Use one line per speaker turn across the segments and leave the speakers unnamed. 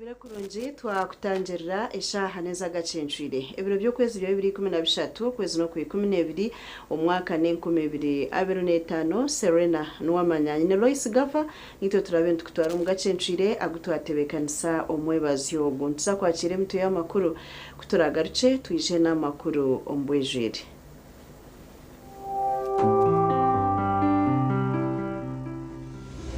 Obwire kurungi twakutangirira eshaaha n'ez'agacencwire. Ebiro by'okwezi bya 2013 okwezi n'okw'ikumi n'ebiri omwaka n'e2025. Serena Nuwamanya nyine Lois Gava nitwe turabe nitukutwara omu gacencwire agu twatebeekanisa omwebazi ogu. Nituza kwakira emitwe y'amakuru kuturagarukye twije n'amakuru omu bwijwire.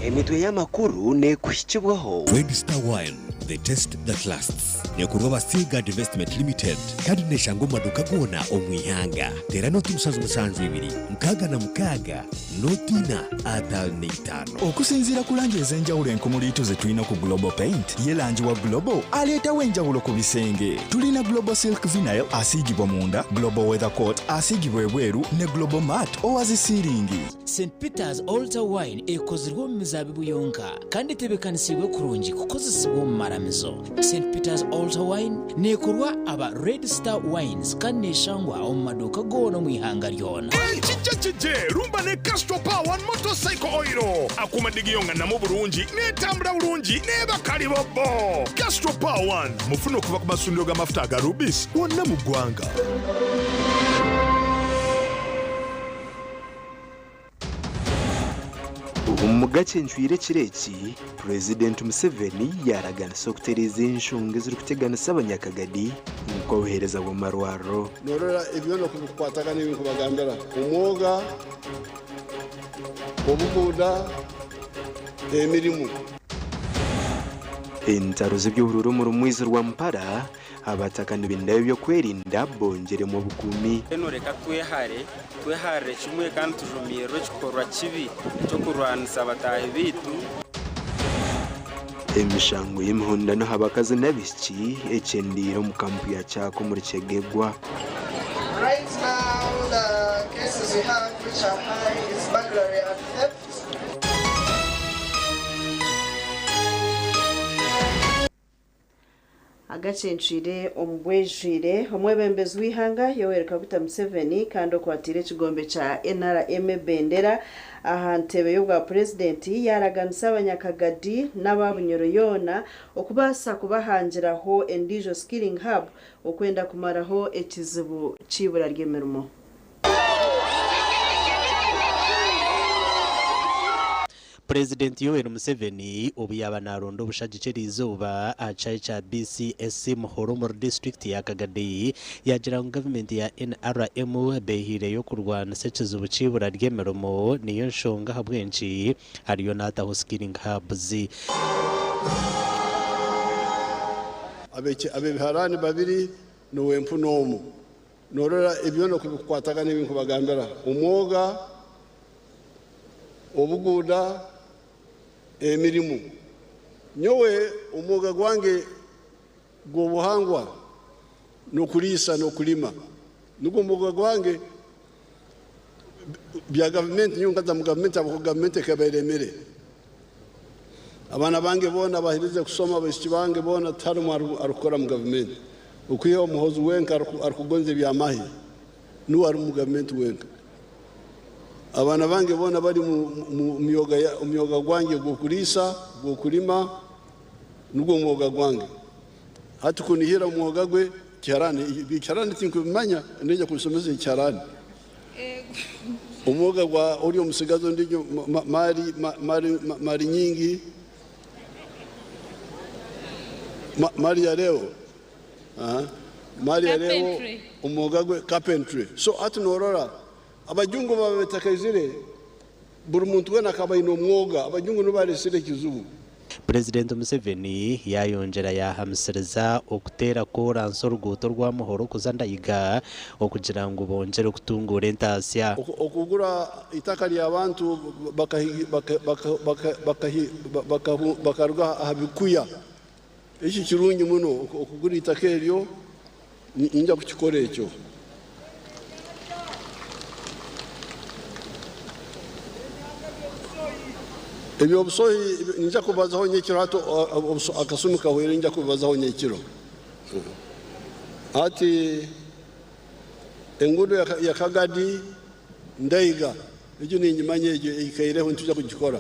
Emitwe y'amakuru neekuhikibwaho.
Red Star Wine, the taste that lasts. Neekorwa aba Seaguard Investment Limited kandi neeshangwa omu maduuka goona omu ihanga. Teera nooti 7 7 66 nooti 4 55.
Okusinziira ku langi ez'enjawulo enkumuliitu ze tulina ku Global Paint, ye langi wa Global aleetawo enjawulo ku bisenge. Tulina Global Silk Vinyl asiigibwa munda, Global Weather Coat asiigibwa ebweru ne Global Matte owa zi siiringi.
St Peter's Altar Wine ekozirwe omu mizaabibu yonka kandi etebeekanisiibwe kurungi kukozesibwa omu maramizo. St Peter's Altar Wine neekorwa aba Red Star Wines kandi neeshangwa omu maduuka goona omu ihanga ryona.
Ekija kije rumba ne Castrol Power One Motorcycle Oil. Akuuma digiyo nga namu bulungi, n'etambula bulungi n'eba kalibobbo. Castrol Power One mufune okuva ku masundiro g'amafuta aga Rubis wonna mu ggwanga.
Omu gacencwire ekiro eki, Purezidenti Museveni yaaraganisa okutereeza enshonga ezirikuteganisa abanyakagadi nk'obuheereza bw'amarwariro.
Norora ebyona oku bikukwatagana ebi nkubagambira, omwoga, obuguuda, emirimu.
Entaro z'eby'oburuuru omuri Mwizi Rwampara, Abataka nibenda ab'ebyokwerinda bongyeremu obukuumi.
Mbwenu reka twehare, tweharire kimwe kandi tujumiirire ekikorwa kibi eky'okurwanisa bataahi baitu.
Emishango y'emihondano aha bakazi n'abaishiki ekyendeire omu kampu ya Kyaka omuri Kyegegwa.
Right now the cases we have which are high is burglary and theft.
Agacencwire omu bwijwire, Omwebembezi w'eihanga Yoweri Kaguta Museveni kandi okwatiire ekigombe kya NRM ebendera aha ntebe y'obwa Purezidenti yaaraganisa abanyakagadi n'aba Bunyoro yoona okubaasa kubahangiraho endiijo Skilling Hub okwenda kumaraho ekizibu ky'eibura ry'emirimo.
Purezidenti Yoweri Museveni obu yaaba naronda obushagiki eriizooba aha kishaayi kya BCSC Muhoro omuri disiturikiti ya Kagadi yaagira ngu gavumenti ya NRM behiireyo kurwanisa ekizibu ky'eibura ry'emirimo niyo nshonga ahabw'enki ariyo naataho Skilling Hubs.
Ab'ebiharaani babiri n'ow'empunu omu. Norora ebyona oku bikukwatagana ebi nkubagambira, omwoga, obuguuda, emirimu. Nyowe omwoga gwange gw'obuhangwa n'okuriisa n'okurima. Nigwo mwoga gwange. Bya gavumenti nyowe nkaza mu gavumenti ahabw'okuba gavumenti ekaba eremire. Abaana bange boona baherize kusoma, abaishiki bange boona tiharimu arikukora mu gavumenti. Okwihaho Muhoozi wenka arikugonza eby'amahe niwe ari omu gavumenti wenka. Abaana bange boona bari omu myoga gwange gw'okuriisa, gw'okurima, nigwo mwoga gwange. Hati kunihira omwoga gwe kiharani, ekiharani tinkubimanya, naija kunsomesa ekiharani. Omwoga gwa ori omutsigazi ondiijo mali, mali, mali nyingi, mali ya leo, mali ya leo omwoga gwe carpentry. So hati norora abajungu baba betakaizire buri muntu weena akaba aine omwoga, abajungu nibo baresire ekizibu.
Purezidenti Museveni yaayongyera yaahamisiriza okuteera kooransi oruguuto orwa Muhoro kuza Ndayiga okugira ngu bongyere kutunguura entaasya.
Okugura eitaka ry'abantu bakaruga aha bikuya, eki kirungi muno okugura eitaka eryo, niinyija kukikora ekyo. Eby'obusohi niinyija kubibazaho nyekiro hati akasumi kahweire niinyija kubibazaho nyekiro. Hati enguudo ya Kagadi Ndaiga egyo niingimanya egyo eikaireho nitwija kugikora.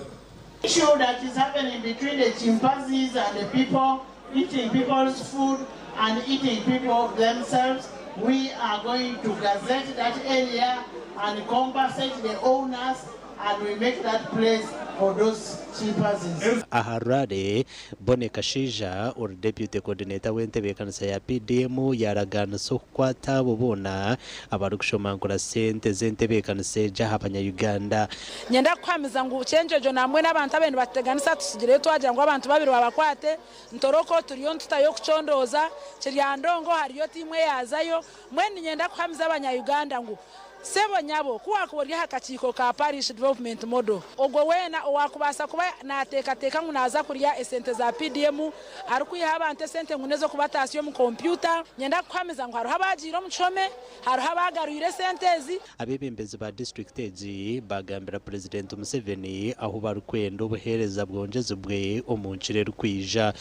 Issue that is happening between the chimpanzees and the people.
eating people's food and eating people themselves. We are going to gazette that area and compensate the owners and we make that place for those chimpanzees.
Aha Harare, Bonny Kashaija ori Deputy Coordinator w'entebeekanisa ya PDM yaaragaanisa okukwata abo boona abarikushomankura sente z'entebeekanisa egi aha banya-Uganda.
Nyenda kukuhamiza ngu Kyenjojo nambwenu abantu ababaire nibatuteganisa tutsigireyo twagira ngu abantu babiri babakwate, Ntoroko turiyo nitutayo kucondooza, Kiryandongo hariyo tiimu eyaazayo, mbwenu niinyenda kuhamiza abanya Uganda ngu Sebo nyabo, ku waakuba ori aha kakiiko ka Parish Development Model, ogwo weena owaakubaasa kuba naateekateeka ngu naaza kurya esente za PDM arikwihaho abantu esente ngu n'ez'okubataasya omu kompyuta, nyenda kukuhamiza ngu hariho abaagiire omu kihome, hariho abaagarwire esente ezi.
Abeebembezi ba disiturikiti egi baagambira Purezidenti Museveni ahu barikwenda obuheereza bwongyezibwe omu nkiro erikwija.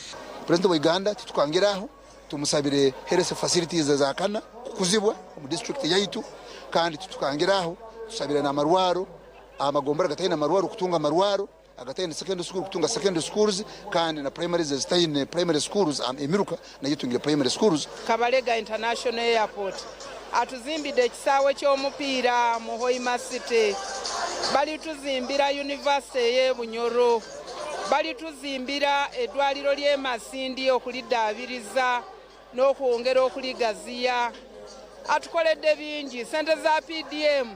Purezidenti wa Uganda titukangira aho, tumusabire health facilities ezakana kukuzibwa omu disiturikiti yaitu kandi titukangira aho, tusabire n'amarwaro, amagombora agataine amarwaro kutunga amarwaro, agataine secondary school kutunga secondary schools kandi na primaries ezitaine primary schools, emiruka nayo etungire primary schools.
Kabalega International Airport, atuzimbidde ekisaawe ky'omupiira mu Hoima City, balituzimbira yunivasite ey'e Bunyoro, balituzimbira eddwaliro ly'e Masindi okuliddaabiriza n'okwongera okuligaziya. Atukoledde bingi, ssente za PDM.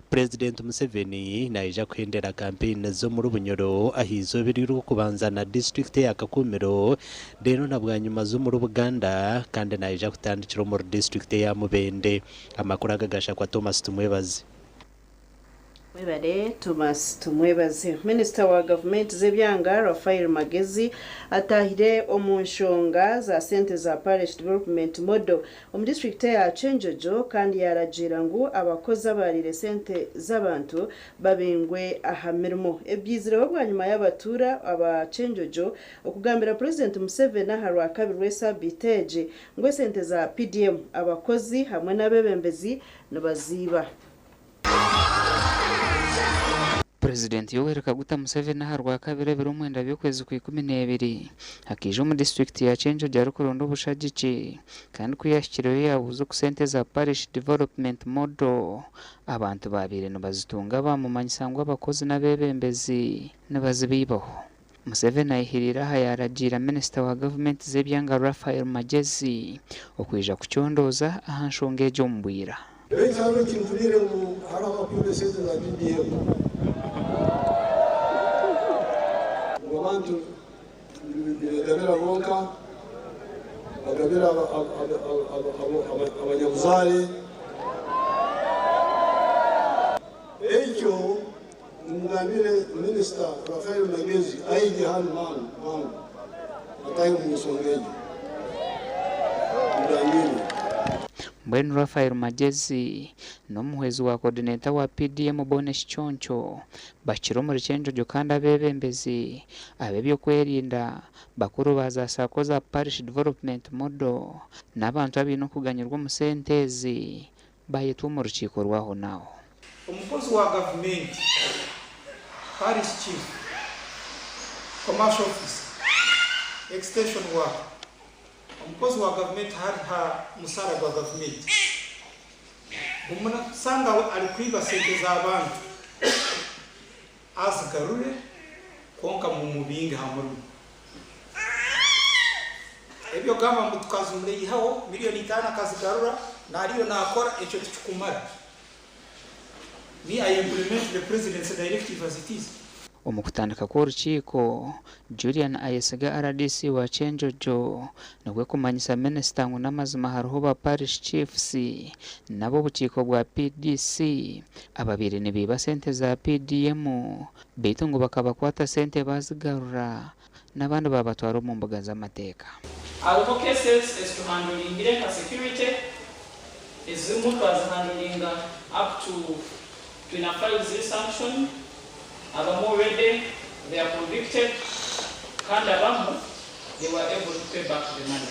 Purezidenti Museveni naija kuhendera kampeyini ze omuri Bunyoro ah'eizooba eririkubanza na disiturikiti eya Kakumiro reero na bwanyima z'omuri Buganda kandi naija kutandikira omuri disiturikiti eya Mubende. Amakuru aga gashakwa Thomas Tumwebaze.
Webare Thomas Tumwebaze. Minisita wa gavumenti z'ebyanga Raphael Magezi atahire omu nshonga za sente za Parish Development Model omu disiturikiti eya Kyenjojo kandi yaragiira ngu abakozi abariire sente z'abantu babingwe aha mirimo. Ebi byizireho bwanyima y'abatuura aba Kyenjojo okugambira Purezidenti Museveni aha Rwakabiri rw'esabiiti egi ngu esente za PDM abakozi hamwe n'abeebembezi nibaziiba.
Purezidenti Yoweri Kaguta Museveni aha Rwakabiri ebiro mwenda by'okwezi kwa 12 akaija omu disiturikiti ya Kyenjojo arikuronda obushagiki kandi ku yaahikireyo yaabuuza oku sente za Parish Development Model abantu baabaire nibazitunga baamumanyisa ngu abakozi n'abeebembezi nibazibaibaho. Museveni ayihiriire aha yaaragiira minisita wa gavumenti z'ebyanga Raphael Magyezi okwija kucondooza aha nshonga egi omu bwira.
Beitu hariho eki mpuriire ngu hariho abakwiba esente za PDM. Ngu abantu nibegabira bonka, bagabira abanyabuzaare. Ekyo nimugambire Minisita Raphael Magezi aije hanu mangu bwangu ataahe omu nshonga egyo. Mugambire.
Mbwenu Raphael Magyezi n'omuhwezi wa coordinator wa PDM Bonny Kiconco bakiri omuri Kyenjojo kandi abeebembezi ab'eby'okwerinda, bakuru ba za Sacco za Parish Development Model n'abantu abaine okuganyirwa omu sente ezi bayetwa omu rukiiko rw'aho n'aho.
Omukozi wa gavumenti, Parish Chief, Commercial Officer, Extension Worker, omukozi wa gavumenti hari ha musaara gwa gavumenti, omunakusanga we arikwiba sente z'abantu, azigarure kwonka mumubinge ha murimo. Eby'okugamba ngu tukazimureihaho miliyoni 5 akazigarura nariyo nakora ekyo tikikumara. Me I implement the president's directive as it is.
Omu kutandika kw'orukiiko, Julian Ayesiga rdc wa Kyenjojo nikwo kumanyisa minisita ngu n'amazima hariho ba Parish Chiefs n'ab'obukiiko bwa PDC ababaire nibaiba sente za PDM beitu ngu bakabakwata sente baazigarura n'abandi baabatwara omu mbuga z'amateeka.
Hariho cases ezituhandlingire nka security, ezimu twazihandlinga up to twina files ziri sanctioned, abamu already they are convicted kandi abamu they were able to pay back the money.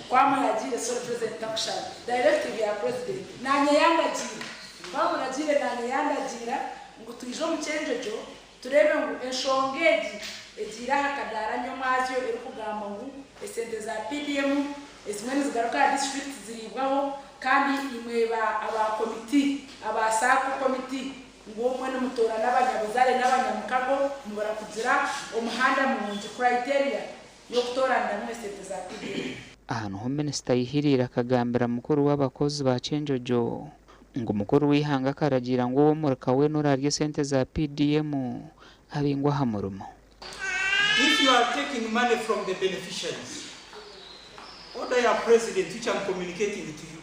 Kwamuragiire sorry president takushaba directive ya president nanye yandagiira kwamuragiire nanye yandagiira ngu twije omu Kyenjojo tureebe ngu enshonga egi egiire aha kadaara nyomwazyo erikugamba ngu Esente za PDM ezimwe nizigaruka aha disiturikiti ziriibwaho kandi imwe ba aba komiti aba sacco komiti ngu omwe nimutoorana abanyabuzaare n'abanyamukago mubura kugira omuhanda murungi, criteria, y'okutooraniramu esente za PDM.
Aha niho minisita aihiriire akagambira mukuru w'abakozi ba Kyenjojo ngu mukuru w'eihanga akaragiira ngu ow'omurika weena oraarye esente za PDM abingwe aha murimo.
If you are taking money from the beneficiaries, order ya president which I'm communicating to you,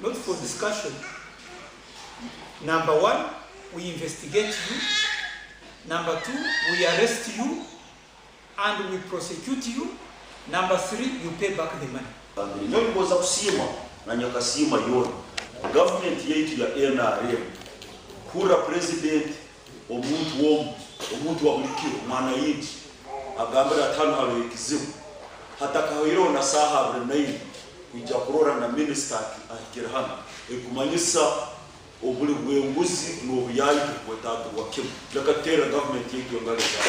not for discussion. Number one, we investigate you. Number two, we arrest you and we prosecute you. Number three, you pay back the money.
Nyowe ningoza kusiima na nyakasiima yoona gavumenti yaitu ya NRM kuhurira purezidenti omuntu w'omu omuntu wa buri kiro mwananchi agambire ati hanu hariho ekizibu hatakahweireho na saaha abiri naina kwija kurora na minisita ahikire hanu ekumanyisa oburi bw'enguzi n'obuyaayi tiburikwetagirwa kimwe leka tuteerere gavumenti yaitu engaro eza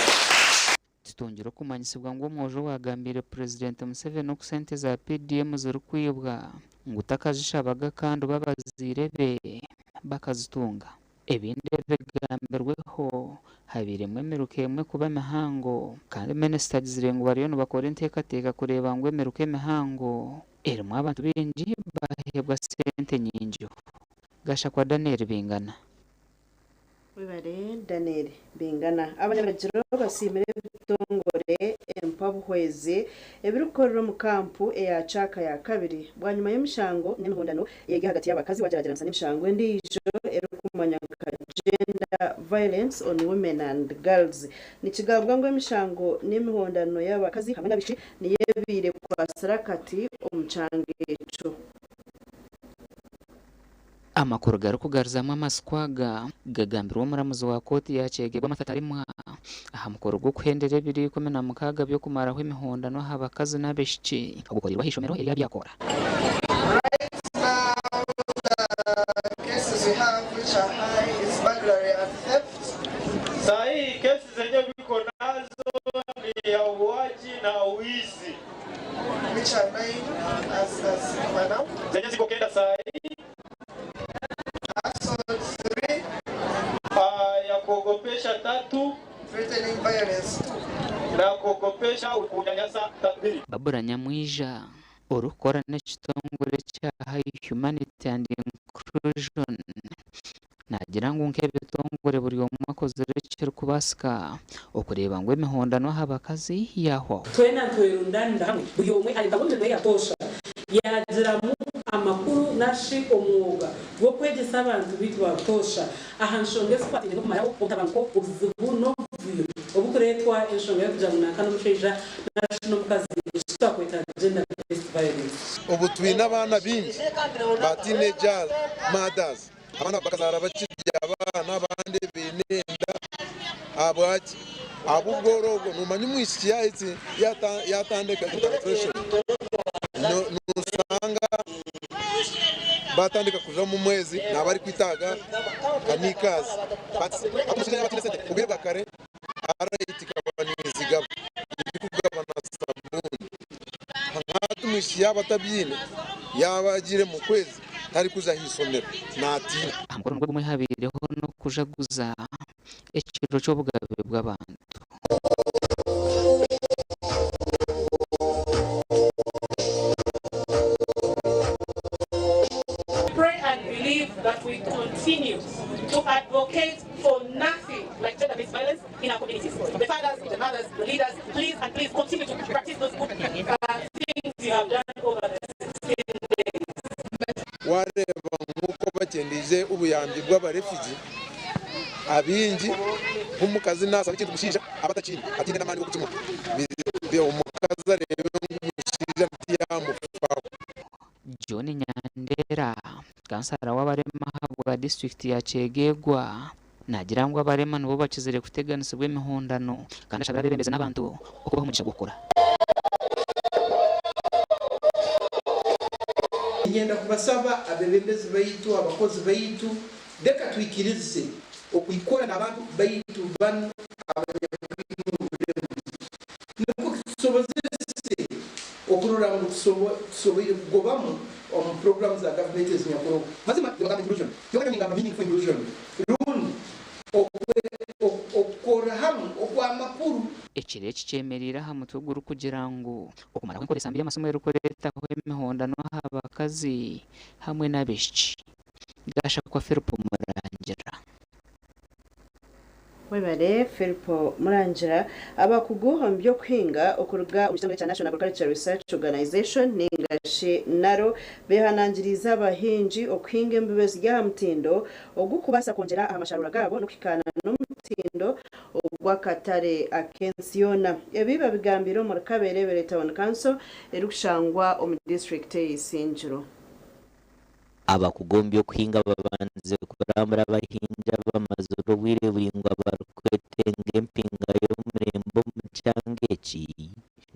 Tutungire okumanyisibwa ngu omwojo owaagambiire Purezidenti Museveni oku sente za PDM zirikwibwa ngu takazishabaga kandi bo abazaire be bakazitunga. Ebindi ebigambirweho habairemu emiruka emwe kuba mihango kandi minisita agizire ngu bariyo nibakora enteekateeka kureeba ngu emiruka emihango erimu abantu baingi baheebwa sente nyingiho. Gashakwa Daniel Bingana.
Webare Daniel Bingana. Abanyabiragiro basiimire ebitongore empabuhwezi ebirikukorera omu kampu eya Kyaka yakabiri bwanyima y'emishango n'emihondano ey'eri ahagati y'abakazi wagyeragyeranisa n'emishango endiijo erikumanywa nka Gender Violence on Women and Girls. Nikigambwa ngu emishango n'emihondano y'abakazi hamwe n'abaishiki niyo ebaire ekwatsire akati omu kyanga ekyo.
Amakuru garikugaruzamu amatsiko aga gagambirwe omuramuzi wa kooti ya Kyegegwa Martha Taremwa aha mukoro gw'okuhendera ebiro 16 by'okumaraho emihondano aha bakazi n'abaishiki ogukoreirwe aha ishomero erya Byakora.
Saa hii kesi zenye viko nazo ni ya uuaji na uwizi zenye ziko kenda saa hii ya kuogopesha tatu na kuogopesha kunyanyasa mbili.
Barbara Nyamwija, orikukora n'ekitongore ekya High Humanity and Inclusion naagira ngu nk'ebitongore buri omwe akozire ekirikubaasika okureeba ngu emihondano aha bakazi yaahwaho.
Twena nitwerundanira hamwe, buri omwe areetaho emirimo ye yaatoosha, yaagiramu amakuru nari shi omwoga gw'okwegyesa abantu baitu ba butoosha aha nshonga ezikwataine n'okumaraho obutabanguko, obuzibu n'obuvuyo oburikureetwa enshonga y'okugira ngu nanka n'omushaija nari shi n'omukazi, eki twakweta gender based violence.
Obu twine abaana baingi ba teenager mothers, abaana bakazaara bakiri abaana abandi baine enda ahabwaki? Ahabw'obworo obwo. Noomanya omwishiki yaatandika menstruation noshanga baatandika kuza omu mwezi naaba arikwetaaga nka knickers. Omushaija yaaba ataine sente obwire bwa kare rate ikaba neezigaba erikugaba na sabuuni. Hati omwishiki yaaba atabyine yaaba agiire mu kwezi tarikuza aha ishomero naatiina.
Aha mukoro nigwo gumwe habaireho n'okujaguza ekiro ky'obugabe bw'abantu.
Pray and believe that we continue to advocate for nothing like gender-based violence in our communities. The fathers, the mothers, the leaders, please and please continue to practice those good things you have done over the 16 days.
Waareeba nk'oku bakyendeire obuyambi bw'abarefugyi abaingi, nk'omukazi naashaba ekintu omushaija aba atakiine, ataine n'amaani g'okukimuha. Omukazi areebe ngu omushaija tiyamufaho.
John Nyandera, kansara w'abarema ahabwa disiturikiti ya Kyegegwa naagira ngu abarema nibo bakizire kuteganisibwa emihondano kandi ashabire abeebembezi n'abantu okubaha omugisha gw'okukora.
Niinyenda kubasaba abeebembezi baitu, abakozi baitu, leka twikirize okwikora n'abantu baitu banu abanyakwine obulemu nukwo kitusobozese Tusoboire kugobamu omu puroguramu za gavumenti ezinyakuroho. Mazima nibagamba inclusion, kyonka nyowe ningamba meaningful inclusion rundi okukorra hamu okw'amakuru.
Ekiro eki kyemereire aha mutwe ogurikugira ngu okumaraho enkoresa mbi y'amasomo erikureetaho emihondano aha bakazi hamwe n'abaishiki. Gashakwa Philip Murangira.
Webare Philip Murangira. Abakugu omu by'okuhinga okuruga omu kitongore kya National Agriculture Research Organisation ninga shi NARO behanangiriize abahingi okuhinga embibo eziri aha mutindo ogukubaasa kwongyera aha masharuura gaabo n'okuhikaana n'omutindo ogw'akatare ak'ensi yoona. Ebi babigambiire omuri Kabeerebere Town Council erikushangwa omu disiturikiti ey'Isingiro.
Abakugu omu by'okuhinga babandize kurambura abahingi abamazire obwire buraingwa barikwetenga empinga y'omurembe omu kyanga eki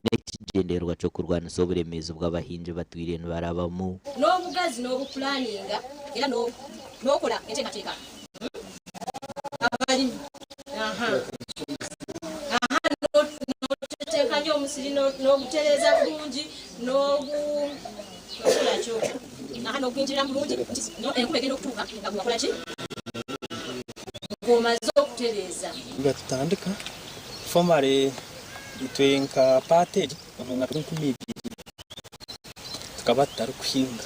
n'ekigyendererwa ky'okurwanisa oburemeezi bw'abahingi batwire nibarabamu.
N'obugazi n'obupulaninga era n'okora enteekateeka. Abalimi aha aha n'otetenkanya omusiri n'ogutereeza kurungi n'ogu n'okora ki aha n'oguhingirira kurungi enkuba egenda okutuuka nga gwakola ki ng'omaze okutereeza.
Nga tutandika formally itwe nka party egi omu mwaka gw'enkumi ibiri tukaba tutarikuhinga,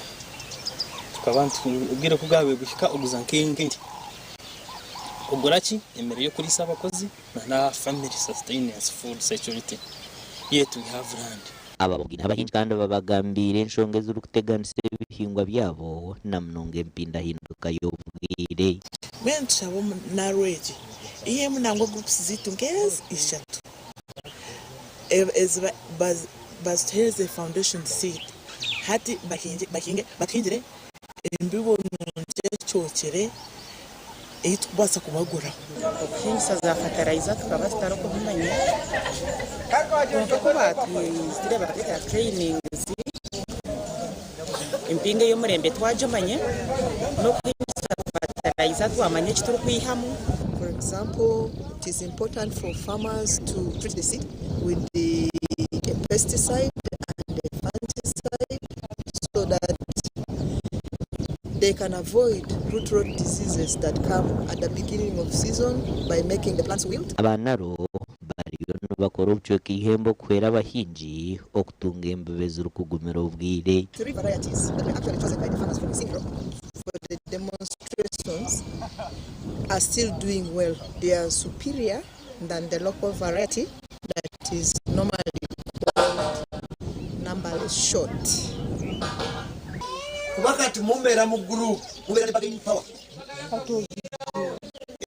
tukaba obwire ku bwabaire buhika oguza nk'ente, ogura ki emere y'okuriisa abakozi na family sustenance, food security, yet we have land.
Ababugi n'abahingi kandi babagambiire enshonga ezirikuteganisa ebihingwa byabo na munonga empindahinduka y'obwire.
Mbwenu tushaba NARO egi ihemu nangwa groups zaitu nk'ezi ishatu ezi bazituheereze foundation seed, hati bahinge batuhingire embibo nungi ecookire ei turikubaasa kubaguraho.
Okuhingisa za fertilizer tukaba tutarikubimanya, kwonka ku baatwizire bakatureetera trainings, empinga ey'omurembe twagimanya n'okuhingisa fertilizer twamanya eki turikwihamu.
For example, it is important for farmers to treat the seed with the a pesticide and a fungicide so that they can avoid root rot diseases that come at the beginning of season by making the plants wilt.
Aba NARO bariyo nibakora obucweka eihembe okuhwera abahingi okutunga embibo ezirikugumira obwire.
Three varieties that were actually chosen by the farmers from Isingiro for the demonstrations are still doing well. They are superior than the local variety that is normally called number short.
Kuba kati mubeera mu group, mubeera ne bargaining power,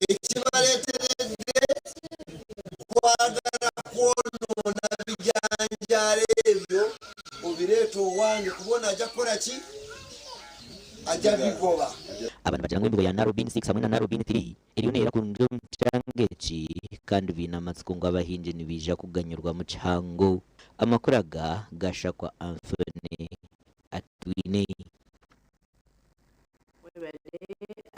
ekibaleeteredde kwagala kwonoona bijanjaalo ebyo obireeta owange, kubona ajja kukola ki, ajja bigoba.
Abantu bagira ngu embibo ya NARO Bin 6 hamwe na NARO Bin 3 eriyo neera kurungi omu kyanga eki kandi baine amatsiko ngu abahingi nibaija kuganyurwamu kihango. Amakuru aga gashakwa Anthony Atwine.
Webale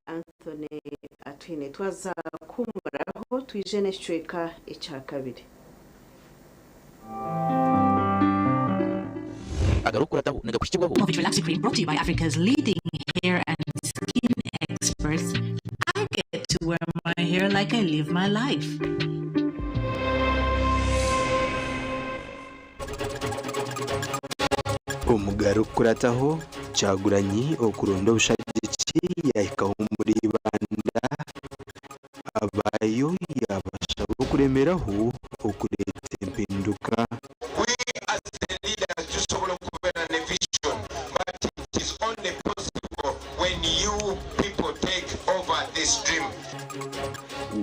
Anthony Atwine. Twaza kuhumuraho twije n'ekicweka ekya kabiri.
Agarukurataho nigakuhikibwaho.
Movit Relaxing Cream, brought to you by Africa's leading hair and skin experts. I get to wear my hair like I live my life.
Omugarukurataho Kyagulanyi okurunda obushagiki yahikaho muri Ibanda, abayo yabashaba okuremeraho okureeta empinduka.
We as the leaders tusobola okubeera ne vision, but it is only possible when you people take over this dream.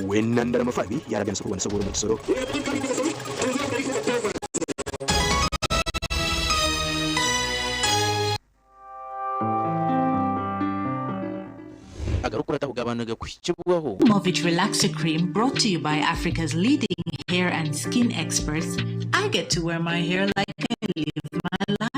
Wenandara mafabi yaraganisa okurwanisa obworo omu Kisoro.
Agarukurataho gaba nigakuhikibwaho.
Movit Relaxer Cream, brought to you by Africa's leading hair and skin experts. I get to wear my hair like I live my life.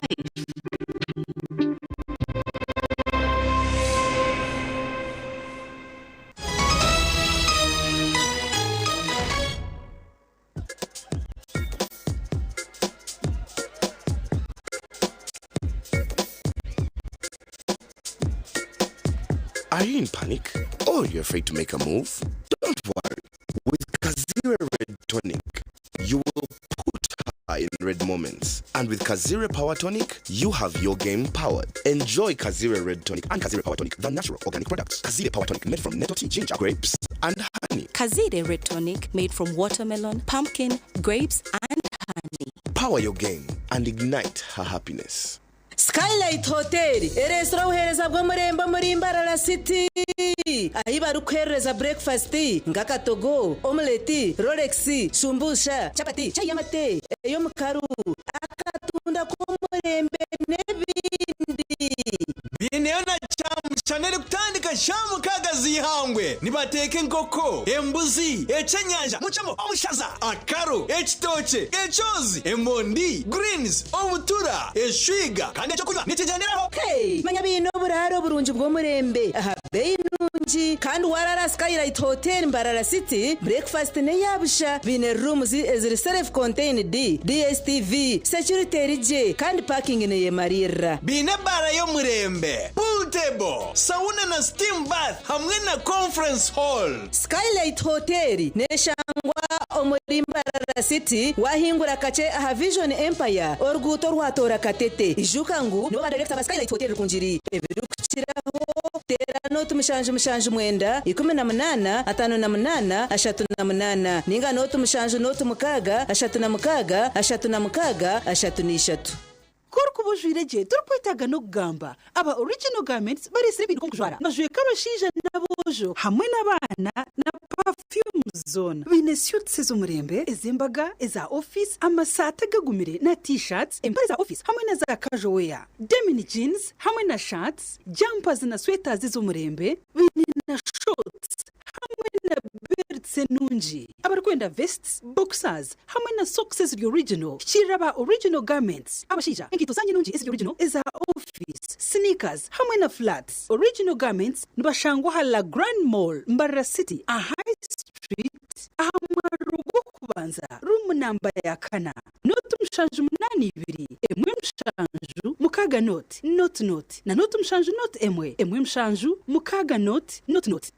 Are you in panic or you're afraid to make a move? Don't worry. With Kazire Red Tonic, you will put her in red moments. And with Kazire Power Tonic, you have your game powered. Enjoy Kazire Red Tonic and Kazire Power Tonic, the natural organic products. Kazire Power Tonic made from nettle tea, ginger, grapes, and honey.
Kazire Red Tonic made from watermelon, pumpkin, grapes, and honey.
Power your game and ignite her happiness.
Skylight Hotel eresire obuheereza bw'omurembe omuri Mbarara City ahi barikuherereza breakfast nk'akatogo, omelette, rolex, shumbusha, chapati, chai y'amate, ey'omukaru, akatunda k'omurembe n'ebindi.
Biineyo na kyamushana erikutandika shaaha mukaaga z'eihangwe. Nibateeka enkoko, embuzi, ekyenyanja, mucamo, obushaza, akaro, ekitookye, ekyozi, emondi, greens, obutura, eshwiga kandi ekyokunywa nikigyenderaho.
Hey! Manya biine oburaaro burungi bw'omurembe aha beeyi nungi kandi warara Skylight Hotel Mbarara City, breakfast n'eya busha. Biine rooms eziri self contained, DSTV, security eri gye kandi parking neyemariirira.
Biine ebaara y'omurembe, pool table, sauna na steam bath hamwe na conference hall.
Skylight Hotel neshangwa omuri Mbarara City wahingura kakye aha Vision Empire oruguuto orwatoora Katete. Ijuka ngu nibo ba director ba Skylight Hotel Rukungiri. Ebirikukiraho teera nooti mushanju mushanju mwenda, 18, 58, 38 ninga nooti mushanju nooti mukaaga, 36, 36, 33.
Ku orikuba ojwaire gye torikwetaaga n'okugamba. Aba Original Garments bareetsire ebintu nk'okujwara amajweka abashaija n'aboojo hamwe n'abaana na perfumes zoona. Baine suits ez'omurembe, ez'embaga, eza ofiisi, amasaati agagumire na t-shirts, empare za ofiisi hamwe na za casual wear, denim jeans hamwe na shirts, jumpers na sweaters ez'omurembe. Baine na shorts hamwe na belts enungi. Abarikwenda vests, boxers hamwe na socks eziri original, hikiirira aba Original Garments. Abashaija, enkaito zaanyu enungi eziri original, eza ofiisi, sneakers hamwe na flats. Original Garments nibashangwa aha La Grande Mall, Mbarara City, aha High Street, aha mwariro gw'okubanza, ruumu namba ya kana. Nooti 782 1 7 6 nooti nooti nooti na nooti 7 nooti 1 1 7 6 nooti nooti nooti.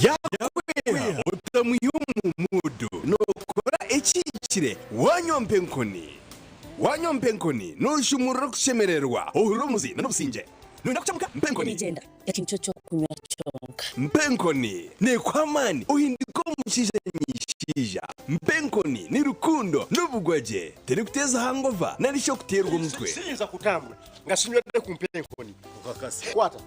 Yaakweha otamwiha omu muudu nookora ekihikire waanywa mpa enkoni. Waanywa mpa enkoni nooshumurura okushemererwa, ohurira omuzi n'obusingye. Nooyenda kucamuka? Mpa enkoni. Mpa enkoni neekuha amaani ohinduke omushaija nyishaija. Mpa enkoni ni rukundo n'obugwagye. Terikuteeza hangova nari shi okuteerwa omutwe.
Siyinza kutambura nga sinywedde ku mpa enkoni. Kwata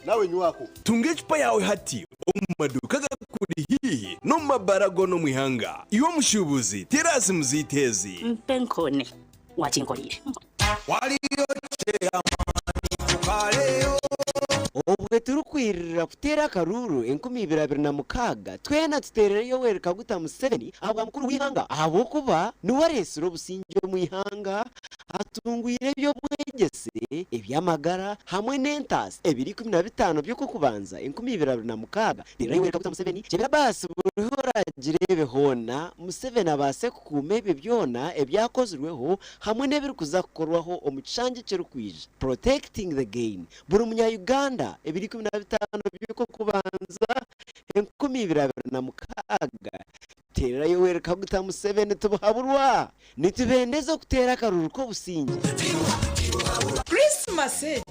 nawe nywako.
Tunga ecupa yaawe hati omu maduuka agakuri haihi n'omu mabaara goona omu ihanga. Iwe omushuubuzi, teera aha simu zaitu ezi.
Mpa enkoni wakinkoreire.
Waliyo chairman tukaleyo.
Obwe turikwirira kuteera akaruuru 2026, twena tuteerere Yoweri Kaguta Museveni ahabwa mukuru w'eihanga ahabw'okuba niwe areetsire obusingye omu ihanga, atungwire eby'obwegyese, eby'amagara hamwe n'entaasa ebiro 15 by'Okwokubanza 2026. Teerera Yoweri Kaguta Museveni, kyebera baasi buriho oragireebe hoona, Museveni abaase kukuuma ebyo byona ebyakozirweho hamwe n'ebirikuza kukorwaho omu kishangye ekirikwija, Protecting the gain, Buri munya-Uganda ebiro 15 by'Okwokubanza 2026, teerera Yoweri Kaguta Museveni tibuhaburwa! Nitubendeza okuteera akaruru k'obusingye.
Krisimasi egi,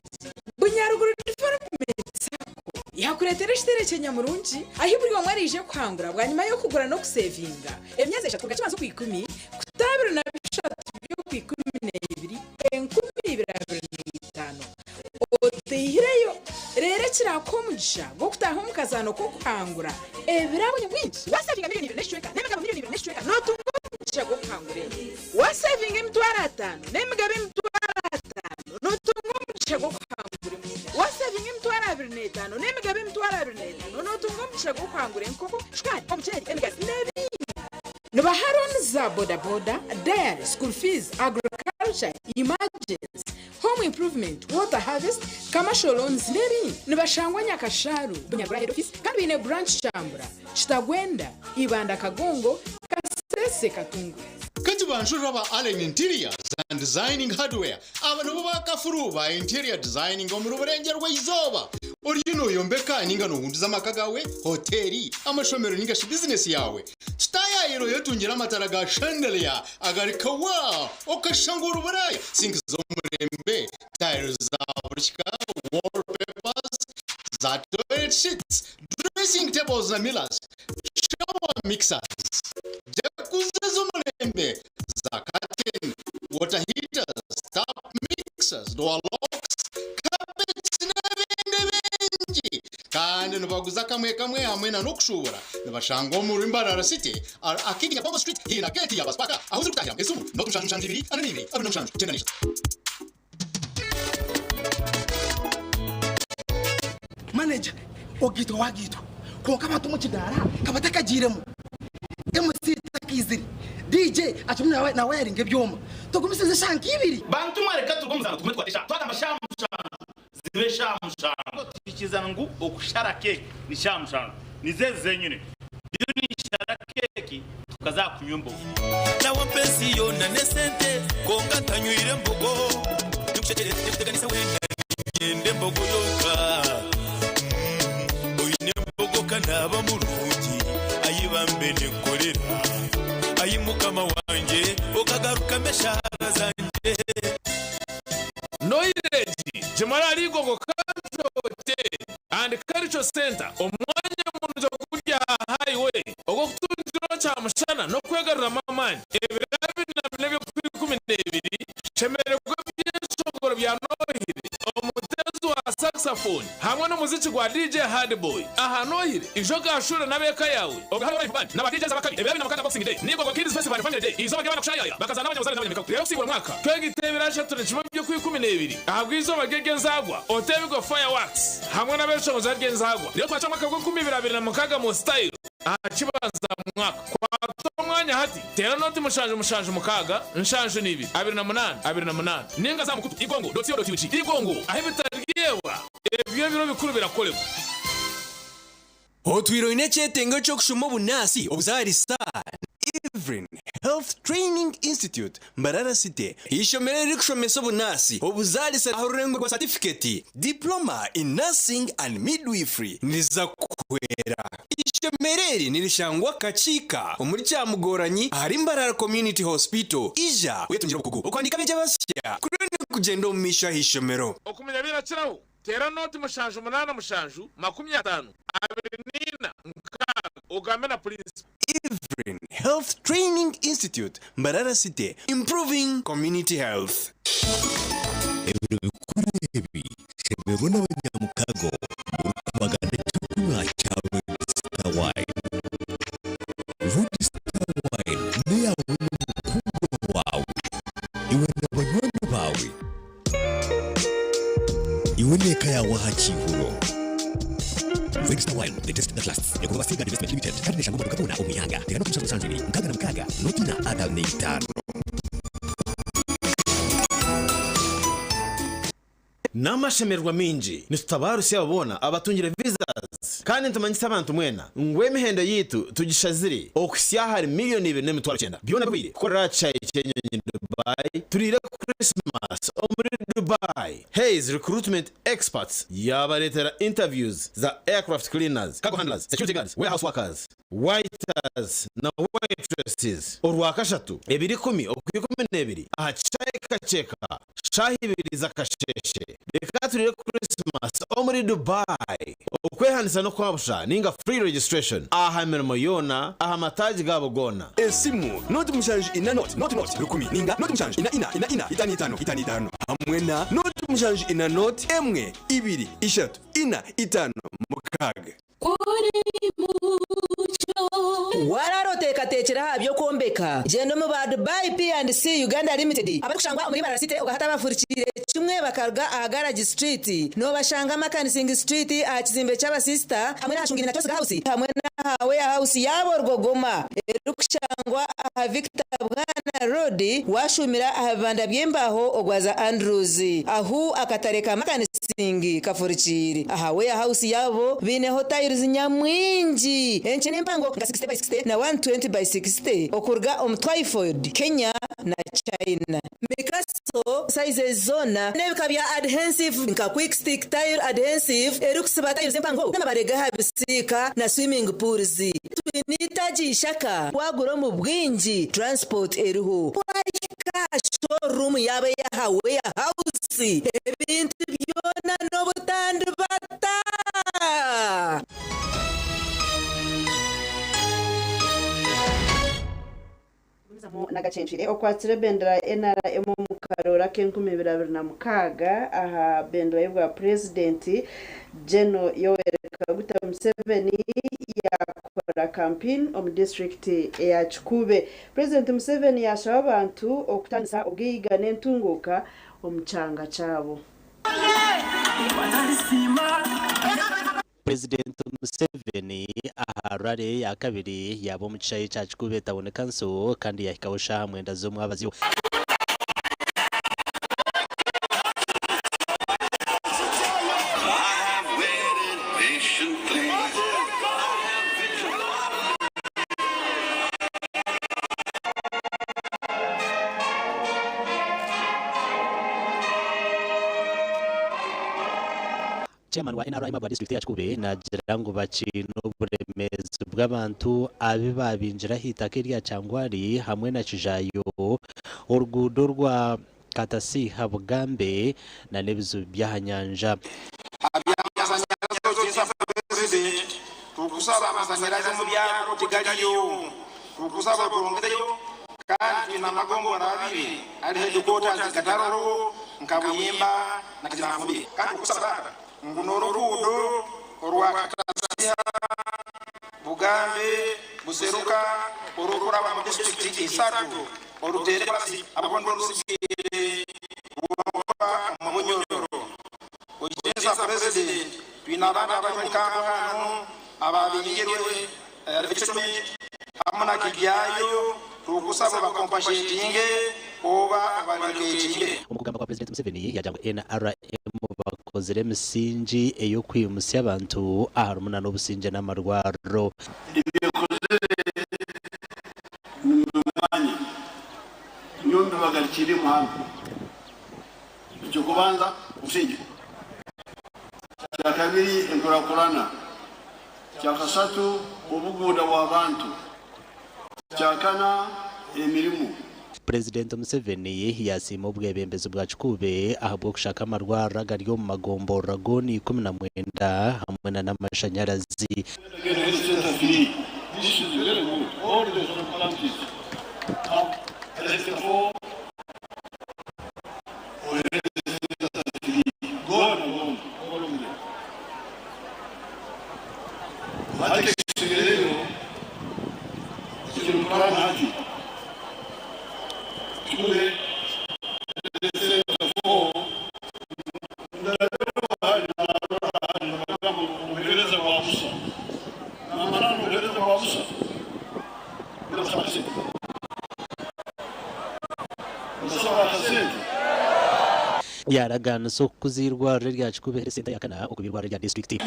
Bunyaruguru Development Sacco yakureetera ekiterekye nyamurungi ahi buri omwe araije kuhangura bwanyima y'okugura n'okusevinga emyezi eshatu kuruga Kibanza Okwikumi kuta 23 by'Okwikumineebiri 2025 otaihireyo. Reero ekiraakuha omugisha gw'okutaaha omu kazaano k'okuhangura ebirabo nyamwingi. Waasevinga miriyoni ibiri n'ekicweka n'emigabo miriyoni ibiri n'ekicweka nootunga omugisha gw'okuhangura ente. Waasevinga 50,000 n'emigabo 50,000 nootunga omugisha gw'okuhangura emotoka. Waasevinga 25,000 n'emigabo 25,000 nootunga omugisha gw'okuhangura enkoko, shukaari, omuceeri, emigaati n'ebindi. Nibaha looni za bodaboda, dairy, school fees, agriculture, emergency, home improvement, water harvest, commercial loans n'ebindi. Nibashangwa Nyakasharu, Bunyagura head office kandi baine branch Kyambura, Kitagwenda, Ibanda Kagongo, Sekatunga.
Katubanjurira aba Allen Interiors and Designing Hardware. Aba nibo bakafuru ba interior designing omuri Burengyerwa Izooba. Oriyo noyombeka ninga nohunduza amaka gawe, hoteri, amashomero ninga shi bizinesi yawe. Tutayayira oyetungire amatara ga chandelier agari kawa okashanga ori Buraaya, sinki z'omurembe, tiles za buri kika, wallpapers, za toilet sheets, dressing tables na mirrors, shower mixers, jacuzzi z'omurembe, za curtain, water heaters, tap mixers, door locks, carpets n'ebindi bingi. Kandi nibaguza kamwe kamwe hamwe na n'okushubura. Nibashangwa omuri Mbarara City, Arcade ya Bongo Street, haihi na gate ya Baspaka, ahu zirikutahira esimu 0772 42 27 93.
Manager, ogaitwa wagaitwa kwonka abantu omu kidaara kabatakagiiremu, MC takaizire, DJ akirimu nawayaringa ebyoma, tugumisirize eshaaha nka ibiri.
Bantu mwe reka turuge omu muzaano tugume tukwate eshaaha. Twagamba shaaha mushanju zibe eshaaha mushanju. Tuhikirizana ngu okushara keeki ni shaaha mushanju. Nizo ezi zenyine. Biro ninshara keeki tukaza aha kunywa embogo.
Nawe mpa ensi yoona n'esente kwonka ntanywire embogo. Ninkushekyereza ninkuteganisa weena niinyenda embogo yonka. Oine embogo ka naaba murungi ayi bambe ninkukorera. Ayi mukama wangye okagarukamu eshaara zangye.
Noiregi, Jimara ahari Igogo Country Hotel and Cultural Centre, omwanya murungi oguri aha highway ogw'okutungiraho kyamushana n'okwegaruramu amaani. Ebiro 24 eby'Okwikumineebiri, shemererwa ebyeshongoro bya Nohire, omuteezi wa saxophone hamwe n'omuziki gwa DJ Hardboy. Aha Nohire, ija ogaashuure n'ab'eka yaawe. Obwo hariho Live Band na ba DJs abakabi. Ebiro 26 Boxing Day, Nigogo Kids Festival and Family Day, eizooba ry'abaana kushaayaaya bakazaana n'abanyabuzaare n'abanyamikago. Reero kusiibura omwaka, twegite ebiro 31 by'Okwikumineebiri ahabw'eizooba ry'ery'enzaarwa, Oteebigwe Fireworks hamwe n'abeshongozi ary'enzaarwa. Reero twakye omwaka gw'enkumi ibiri abiri na mukaaga mu style. Aha kibanza mwaka. Kwata omwanya hati, teera nooti mushanju mushanju mukaaga, nshanju n'ibiri, 28, 28, ninga za aha mukutu igongo dot co dot ug. Igongo, ahu ebitaryebwa eby'ebiro bikuru birakorebwa.
Otwire oine ekyetengo ky'okushoma obunaasi, obuzaarisa, Evelyn Health Training Institute, Mbarara City, eishomero eririkushomesa obunaasi, obuzaarisa aha rurengo rwa satifiketi, Diploma in Nursing and Midwifery, niriza kukuhwera. Eishomero eri nirishangwa Kakiika omuri Kyamugoranyi ahari Mbarara Community Hospital. Ija oyetungire obukugu. Okuhandiika abeegi abasya kuriyo nikugyenda omu maisho aha ishomero.
Okumanya birakiraho, teera nooti 7 8 7 50 24 6 ogambe na purinsipo.
Evelyn Health Training Institute, Mbarara City, Improving Community Health.
Ebiro bikuru ebi, shemererwa n'abanyamukago murikubagana eky'okunywa kya Red Star Wine. Red Star Wine n'eyaawe n'omukundwa waawe, iwe na banywani baawe. Iwe n'eka yaawe aha kiihuro. Red Star Wine, the taste that lasts. Ekorwa Seaguard Investment Limited kandi neeshangwa omu maduuka goona omu ihanga. Teera noti 7 2 66 noti 4 55.
N'amashemererwa maingi nitutabaarusya abo boona abatungire visas kandi nitumanyisa abantu mwena ngu emihendo yaitu tugishazire okuhitsya ahari 2,900,000. Byona bihweire kukorera aha kishaayi ky'enyonyi Dubai turiire Christmas omuri Dubai. Hays Recruitment Experts yaabareetera interviews za aircraft cleaners, cargo handlers, security guards, warehouse workers, waiters na waitresses Orwakashatu, ebiro ikumi Okwikumineebiri aha kishaayi Kakyeka Shaaha ibiri z'akasheeshe, reka turiire Christmas omuri Dubai. Okwehandiisa n'okwa busha ninga free registration aha mirimo yoona aha mataagi gaabo goona.
Esimu, noti mushanju ina noti noti noti rukumi ninga noti mushanju ina ina ina ina itano itano itano itano hamwe na noti mushanju ina noti emwe ibiri ishatu ina itano mukaaga.
Waraara oteekateekire aha by'okwombeka? Gyenda omu ba Dubai P&C Uganda Limited abarikushangwa omuri Mbarara City okahati abafurikiire kimwe bakaruga aha Garage Street. Noobashanga Makanising Street aha kizimbe ky'abasisita hamwe n'aha Shungini na Kyosiga House hamwe n'aha Warehouse yaabo Rwogoma erikushangwa aha Victor Bwana. Road washumira aha bibanda by'embaho ogwaza Andrews ahu akatare ka Makanising kafurikiire. Aha warehouse yaabo baineho tiles nyamwingi enkye n'empango nka 60 by 60 na 120 by 60 okuruga omu Twyford, Kenya na China. Mikaso sizes zoona n'ebika bya adhensive nka quick stick tile adhensive erikusiba tiles empango n'amabare g'aha bisiika na swimming pools. Twine eitaagi ishaka wagura omu bwingi transport eriho. Wahika aha showroom yaabo ey'aha warehouse ebintu byona n'obutandibata.
Nagacencwire okwatsire ebendera ya NRM omu karooro ak'enkumi ibiri abiri na mukaaga aha bendera y'obwa purezidenti, Gen. Yoweri Kaguta Museveni yaakora kampeyini omu disiturikiti eya Kikuube. Purezidenti Museveni yaashaba abantu okutandisa obwiga n'entunguuka omu kyanga kyabo.
Purezidenti Museveni aha rally eya kabiri yaaba omu kishaayi kya Kikuube Town Council kandi yahikaho shaaha mwenda z'omwabazyo. Chairman wa NRM wa disiturikiti ya Kikuube naagira ngu bakiine oburemeezi bw'abantu abu baabingire ah'eitaka erya Kyangwali hamwe na Kijayo, oruguudo orwa Katasiiha Bugambe nana ebizibu by'aha nyanja.
Tukusaba amasanyarazi omu byaro tigariyo. Tukusaba otwongereyo kandi twine amagombora abiri ahari headquarters gatariho nka Buyimba na Kijanfubye. Kandi tukusaba taata ngu n'oruguudo orwa Katasiha, Bugambe, Buseruka orukuraba omu disiturikiti isatu oruteere korasi ahabw'okuba nirwo rusigaire rwonka omu Bunyoro. Ekitiinisa Purezidenti, twine abantu abari omu kampu hanu ababingirwe resettlement hamwe na Kibyayo, turukusaba obakompashetinge oba obareloketinge.
Omu kugamba kwa Purezidenti Museveni yaagira ngu NRM bakozire emisingi ey'okwimutsya abantu aharimu nana obusingye n'amarwariro.
Ebyekozire nimubimanya, nyowe mbibagarikiiremu hanu. Eky'okubanza, obusingye. Ekyakabiri, enkurakurana. Ekyakasatu, obuguuda bw'abantu. Ekyakana, emirimo.
Purezidenti Museveni yasiima obwebembezi bwa Kikuube ahabw'okushaka amarwariro agari omu magomborora goona 19 hamwe na n'amashanyarazi. Yaaragaanisa okukuza eirwariro erya Kikuube Health Centre eyakana okuba eirwariro erya disiturikiti.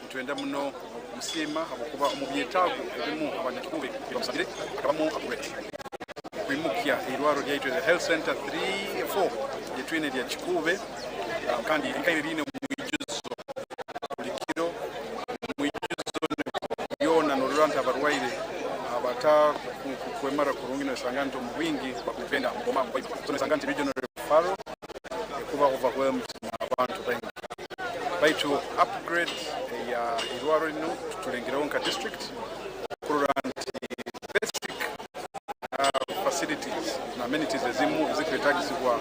Nitwenda muno okumusiima ahabw'okuba omu byetaago ebimu abanyakikuube ebi bamusabire hakabamu upgrade, kwimukya eirwariro ryaitu erya Health Centre 3, 4 eryetwine erya Kikuube kandi rikaire riine omwijuzo buri kiro, omwijuzo byona norora nti abarwaire abatakwemara kurungi noshanga nti omu bwingi bakutwenda omu boma so nosanga nti regional referral ekuba overwhelmed n'abantu baingi. Baitu upgrade eya irwariro rinu tutulengereho nka district kurora nti basic facilities na amenities ezimu ezikwetagisibwa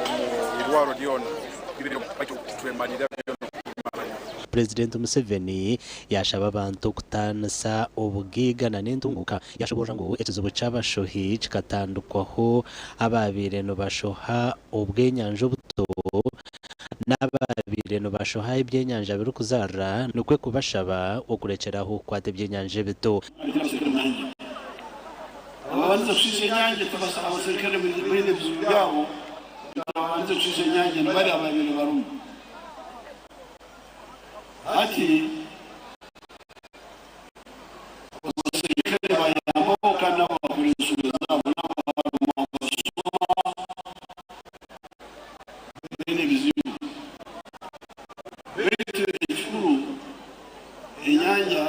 omu irwariro ryona baitu titwemalira byona okubimarayo.
Purezidenti Museveni yashaba abantu okutaanisa obugaiga n'entunguuka. Yashoboorora ngu ekizibu ky'abashohi kikatandikwaho abaabaire nibashoha obwenyanja obuto n'abaabaire nibashoha ebyenyanja birikuzaarira nikwo kubashaba okurekyera aho kukwata ebyenyanja ebito.
Ababandize kushiisha enyangi abaserikare baine ebizibu byabo, ababandize kushiisha enyangi nibari ababaire barimu. Hati abaserikare bayambaho kandi nabo bakora enshobe zaabo nabo harimu abashuma baine ebizibu. Beitu ekikuru enyanja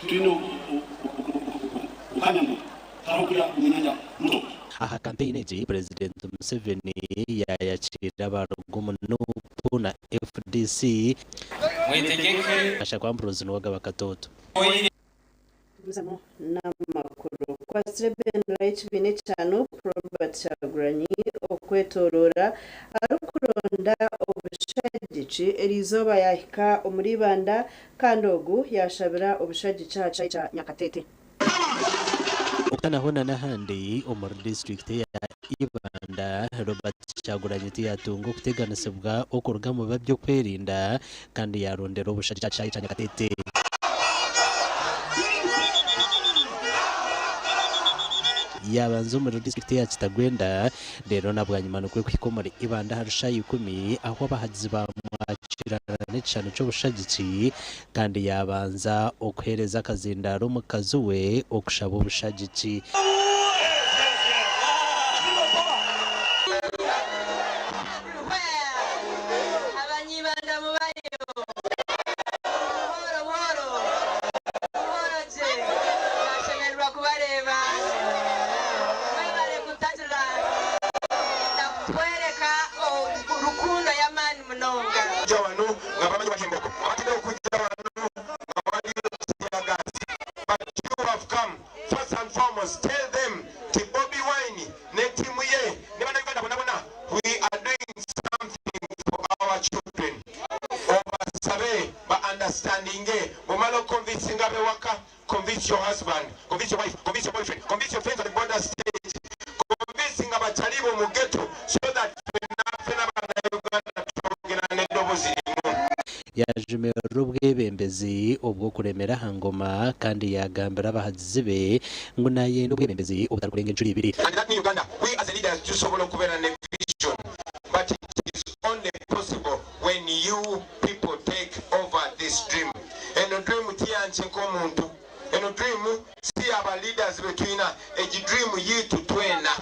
twine okuhamya ngu tihariho kurya omu nyanja muto.
Aha kampeyini egi, Purezidenti Museveni yaayakiira abaruga omu Nup na FDC.
Mwetegeke.
Gashakwa Ambrose niwe agaba Katooto.
Tugumizamu n'amakuru. Kwatsire ebendera y'ekibiina ekya Nup, Robert Kyagulanyi okwetoroora arikuronda obushagiki eriizooba yaahika omuri Ibanda kandi ogu yaashabira obushagiki aha kishaayi kya Nyakatete.
Okutanaho na n'ahandi omuri disiturikiti eya Ibanda, Robert Kyagulanyi tiyatunga okuteganisibwa okuruga omu b'ebyokwerinda kandi yaarondera obushagiki aha kishaayi kya Nyakatete. Yaabanza omuri disiturikiti eya Kitagwenda reero na bwanyima nikwo kuhika omuri Ibanda aha rushaayi ikumi ahu abahagizi baamwakirana n'ekishushani ky'obushagiki kandi yaabanza okuheereza akazindaaro omukazi we okushaba obushagiki.
Abanyibanda mubayo. Buhoro buhoro. Buhoro gye. Nashemererwa kubareeba. Mwebare kutagira na kutworeka rukundo y'amaani munonga.
Kujja wano nga bamanyi batya emboko abatera okujja wano nga waliyo teargas but you have come first and foremost tell them nti Bobi Wine ne ttiimu ye ne bannayuganda bona bona we are doing something for our children obasabe ba understandinge bwomala okonvinsinga abewaka convince your husband convince your wife convince your boyfriend convince your friends at the border stage convincinga bakyali bo mu ghetto so that fena fena bannayuganda twogera n'eddobozi limu.
Yaajumirira obwebembezi obw'okuremera aha ngoma kandi yaagambira abahagizi be ngu naayenda obwebembezi obutarikurenga encuro ibiri.
And that new Uganda, we as a leaders tusobola okubeera ne vision but it is only possible when you people take over this dream. Eno dream tiyankye nk'omuntu, eno dream si ya ba leaders betulina, egi dream yiitu twena.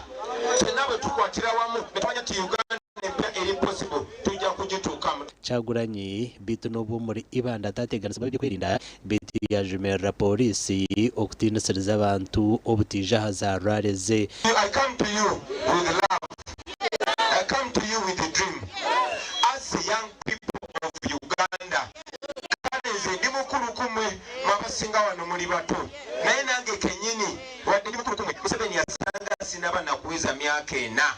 Ffenna bwe tukwatira wamu ne tumanya nti Uganda empya eri possible, tujja kugituukamu.
Kyagulanyi beitu n'obu omuri Ibanda ataateganisibwa ab'ebyokwerinda beitu yaajumirira pooriisi okutiinisiriza abantu obutaija aha za rally ze.
I come to you with love, I come to you with a dream as young people of Uganda. Kale nze ndi mukulu ku mwe, mwe abasinga wano muli bato naye nange kenyini wadde ndi mukulu ku mwe, Museveni yasanga sinaba nakuweza myaka ena.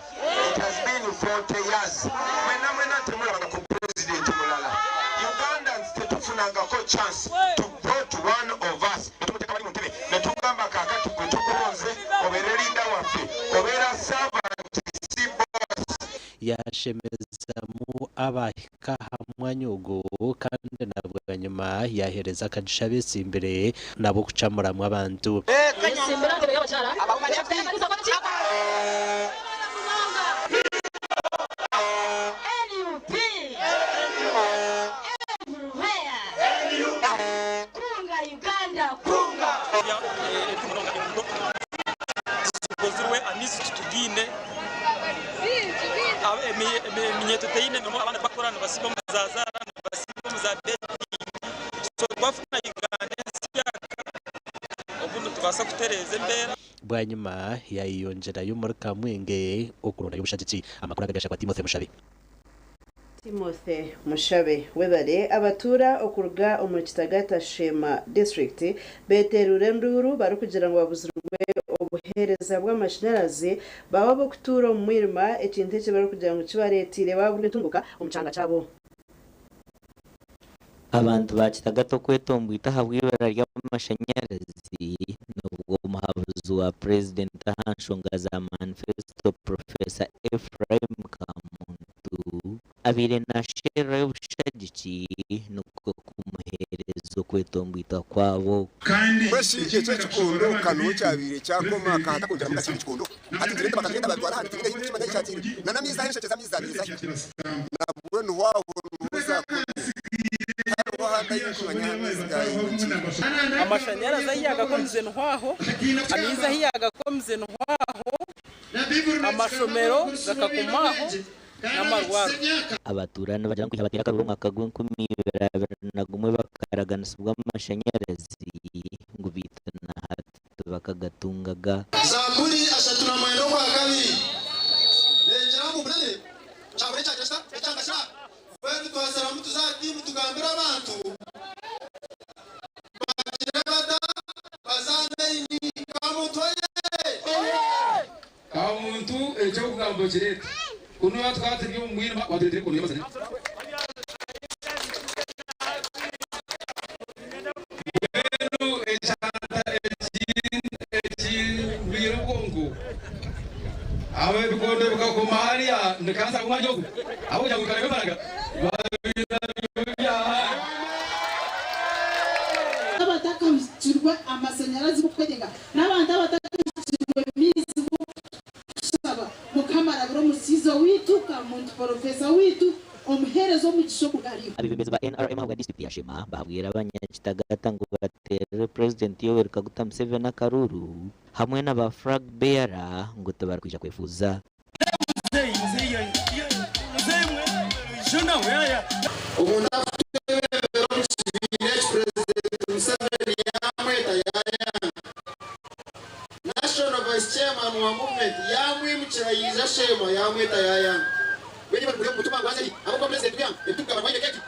It has been 40 years. Mwena mwena temulabanga ku president mulala. Ugandans tetufunangako chance to vote one of us. Netumuteeka wali mu ntebe netugamba kaakati gwe tukulonze obeere leader waffe, obeera servant si boss.
Yaashemezamu abaahika aha mwanya ogu kandi na bwanyima yaaheereza akagisha abeetsimbire nabo kucamuramu abantu.
Zikozirwe amaizi titugiine, eminyeeto teine mirimo, abaana tibakukora nibasiiba omu za zaara, nibasiiba omu za betingi. So twafuna Uganda ensyaka obundi nitubaasa kutereeza embeera.
Bwanyima yaayeyongyerayo omuri Kamwenge okurondayo obushagiki. Amakuru aga gashakwa Timothy Mushabe.
Timothy Mushabe Webale abatuura okuruga omuri Kitagata Sheema disiturikiti beteerwire enduuru barikugira ngu babuzirwe obuheereza bw'amashanyarazi baaba ab'okutuura omu mwirima ekintu eki barikugira ngu kibareeteire baaburwa entunguuka omu kyanga kyabo.
Abantu ba Kitagata okwetombwita ahabw'eibura ry'amashanyarazi nibwo omuhabuzi wa Purezidenti aha nshonga za manifesito Professor Ephraim Kamuntu abaire nasherurayo obushagiki nikwo kumuheereza okwetombwita kwabo.
Fresh ekyo ekikondo kano kyabaire kyakoma kahata kwongyeramu akindi kikondo hati nitureeta bakatureeta batwara ahandi tihaine ahi tukimanya ahi kyatiire na n'amaizi ahu enshekye z'amaizi zabaire zahika nabwo niho aho niho zakomire tihariho ahandi ahi nkumanya ahu amaizi gahingukire.
Amashanyarazi ahi yagakomize niho aho, amaizi ahi yagakomize niho aho, amashomero gakakoma aho n'amarwariro.
Abatuura nibagira ngu bateire akaruru omwaka gw'enkumi ibiri abiri na gumwe bakaraganisibwa amashanyarazi ngu beitu na hati tibakagatungaga.
Zaaburi 39 ogwakabiri neegira ngu bunene kyabura ekyagira kita? Ekyangasira. Mbwenu twasharamu tuze aha tiimu tugambire abantu bagire bata baze aha maini. Kamuntu oye!
Kamuntu eky'okugamba okireete. Kunu tukaba turi omu mwirima watureetera enkondo y'amashanyarazi. Mbwenu ekyanta ekingwire obwonko, aho ebikondo bikakoma hariya nikansara omwanya ogu ahabw'okugira ngu nkareba embaraga
Abatakahikirwe amasanyarazi g'okwetenga n'abantu abatakahikirwe maizi g'okushaba Mukama arabire omusiizi owaitu Kamuntu Porofesa waitu omuheereza omugisha okuruga ahari iwe.
Abeebembezi ba NRM ahabwa disiturikiti ya Sheema bahabwire abanyakitagata ngu bateerere Purezidenti Yoweri Kaguta Museveni akaruuru hamwe na ba flag bearer ngu tibarikwija kwefuuza.
Omuntu arikutwebembera omu kibiina eki Purezidenti Museveni yamweta yayanga. National Vice Chairman wa movement yamwimukira yaija Sheema yamweta yayanga. Mbwenu bari kureba omutima gwanze hi ahabw'okuba Purezidenti w'eihanga ebitukuga barwaire keki.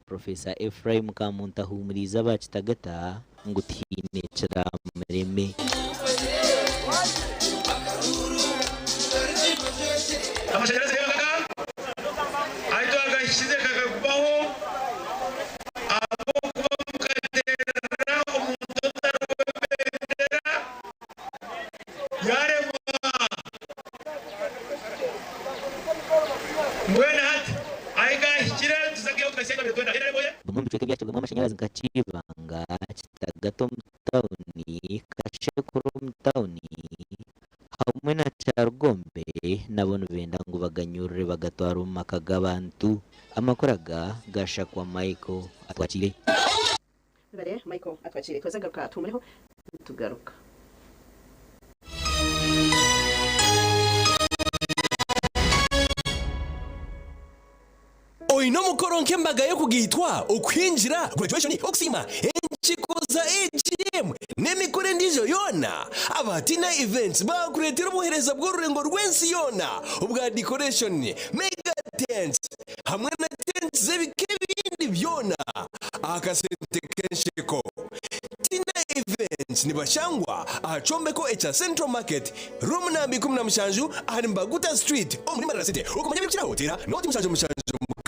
Professor Ephraim Kamuntu ahuumuriize aba Kitagata ngu tihaine kiraamureme.
Amashanyarazi gaba ahu twagahikize kagagumaho ahabw'okuba mukateerera omuntu otari w'ebendera yaremwa. Mbwenu hati ahu gahikire nituza kugihaho tugasya twabire twenda.
Bimwe omu bicweka ebyakibwamu amashanyarazi nka Kibanga, Kitagata omu tauni, Kashekuro omu tauni hamwe na Kyarugombe nabo nibenda ngu baganyurure bagatware omu maka g'abantu. Amakuru aga gashakwa Michael Atwakire.
Webare Michael Atwakire. Twaza kugaruka tuhumureho nitugaruka.
Oine omukoro nk'embaga y'okugaitwa, okuhingira, graduation, okusiima, enkiiko za AGM n'emikoro endiijo yoona? Aba Tina Events baakureetera obuheereza bw'orurengo rw'ensi yoona obwa decoration, mega tents hamwe na tents z'ebika ebindi byona aha kasente k'ensheko. Tina Events nibashangwa aha kyombeko ekya Central Market, Room namba 17 ahari Mbaguta Street omuri Mbarara City. Okumanya ebirikukiraho teera nooti 7 7 6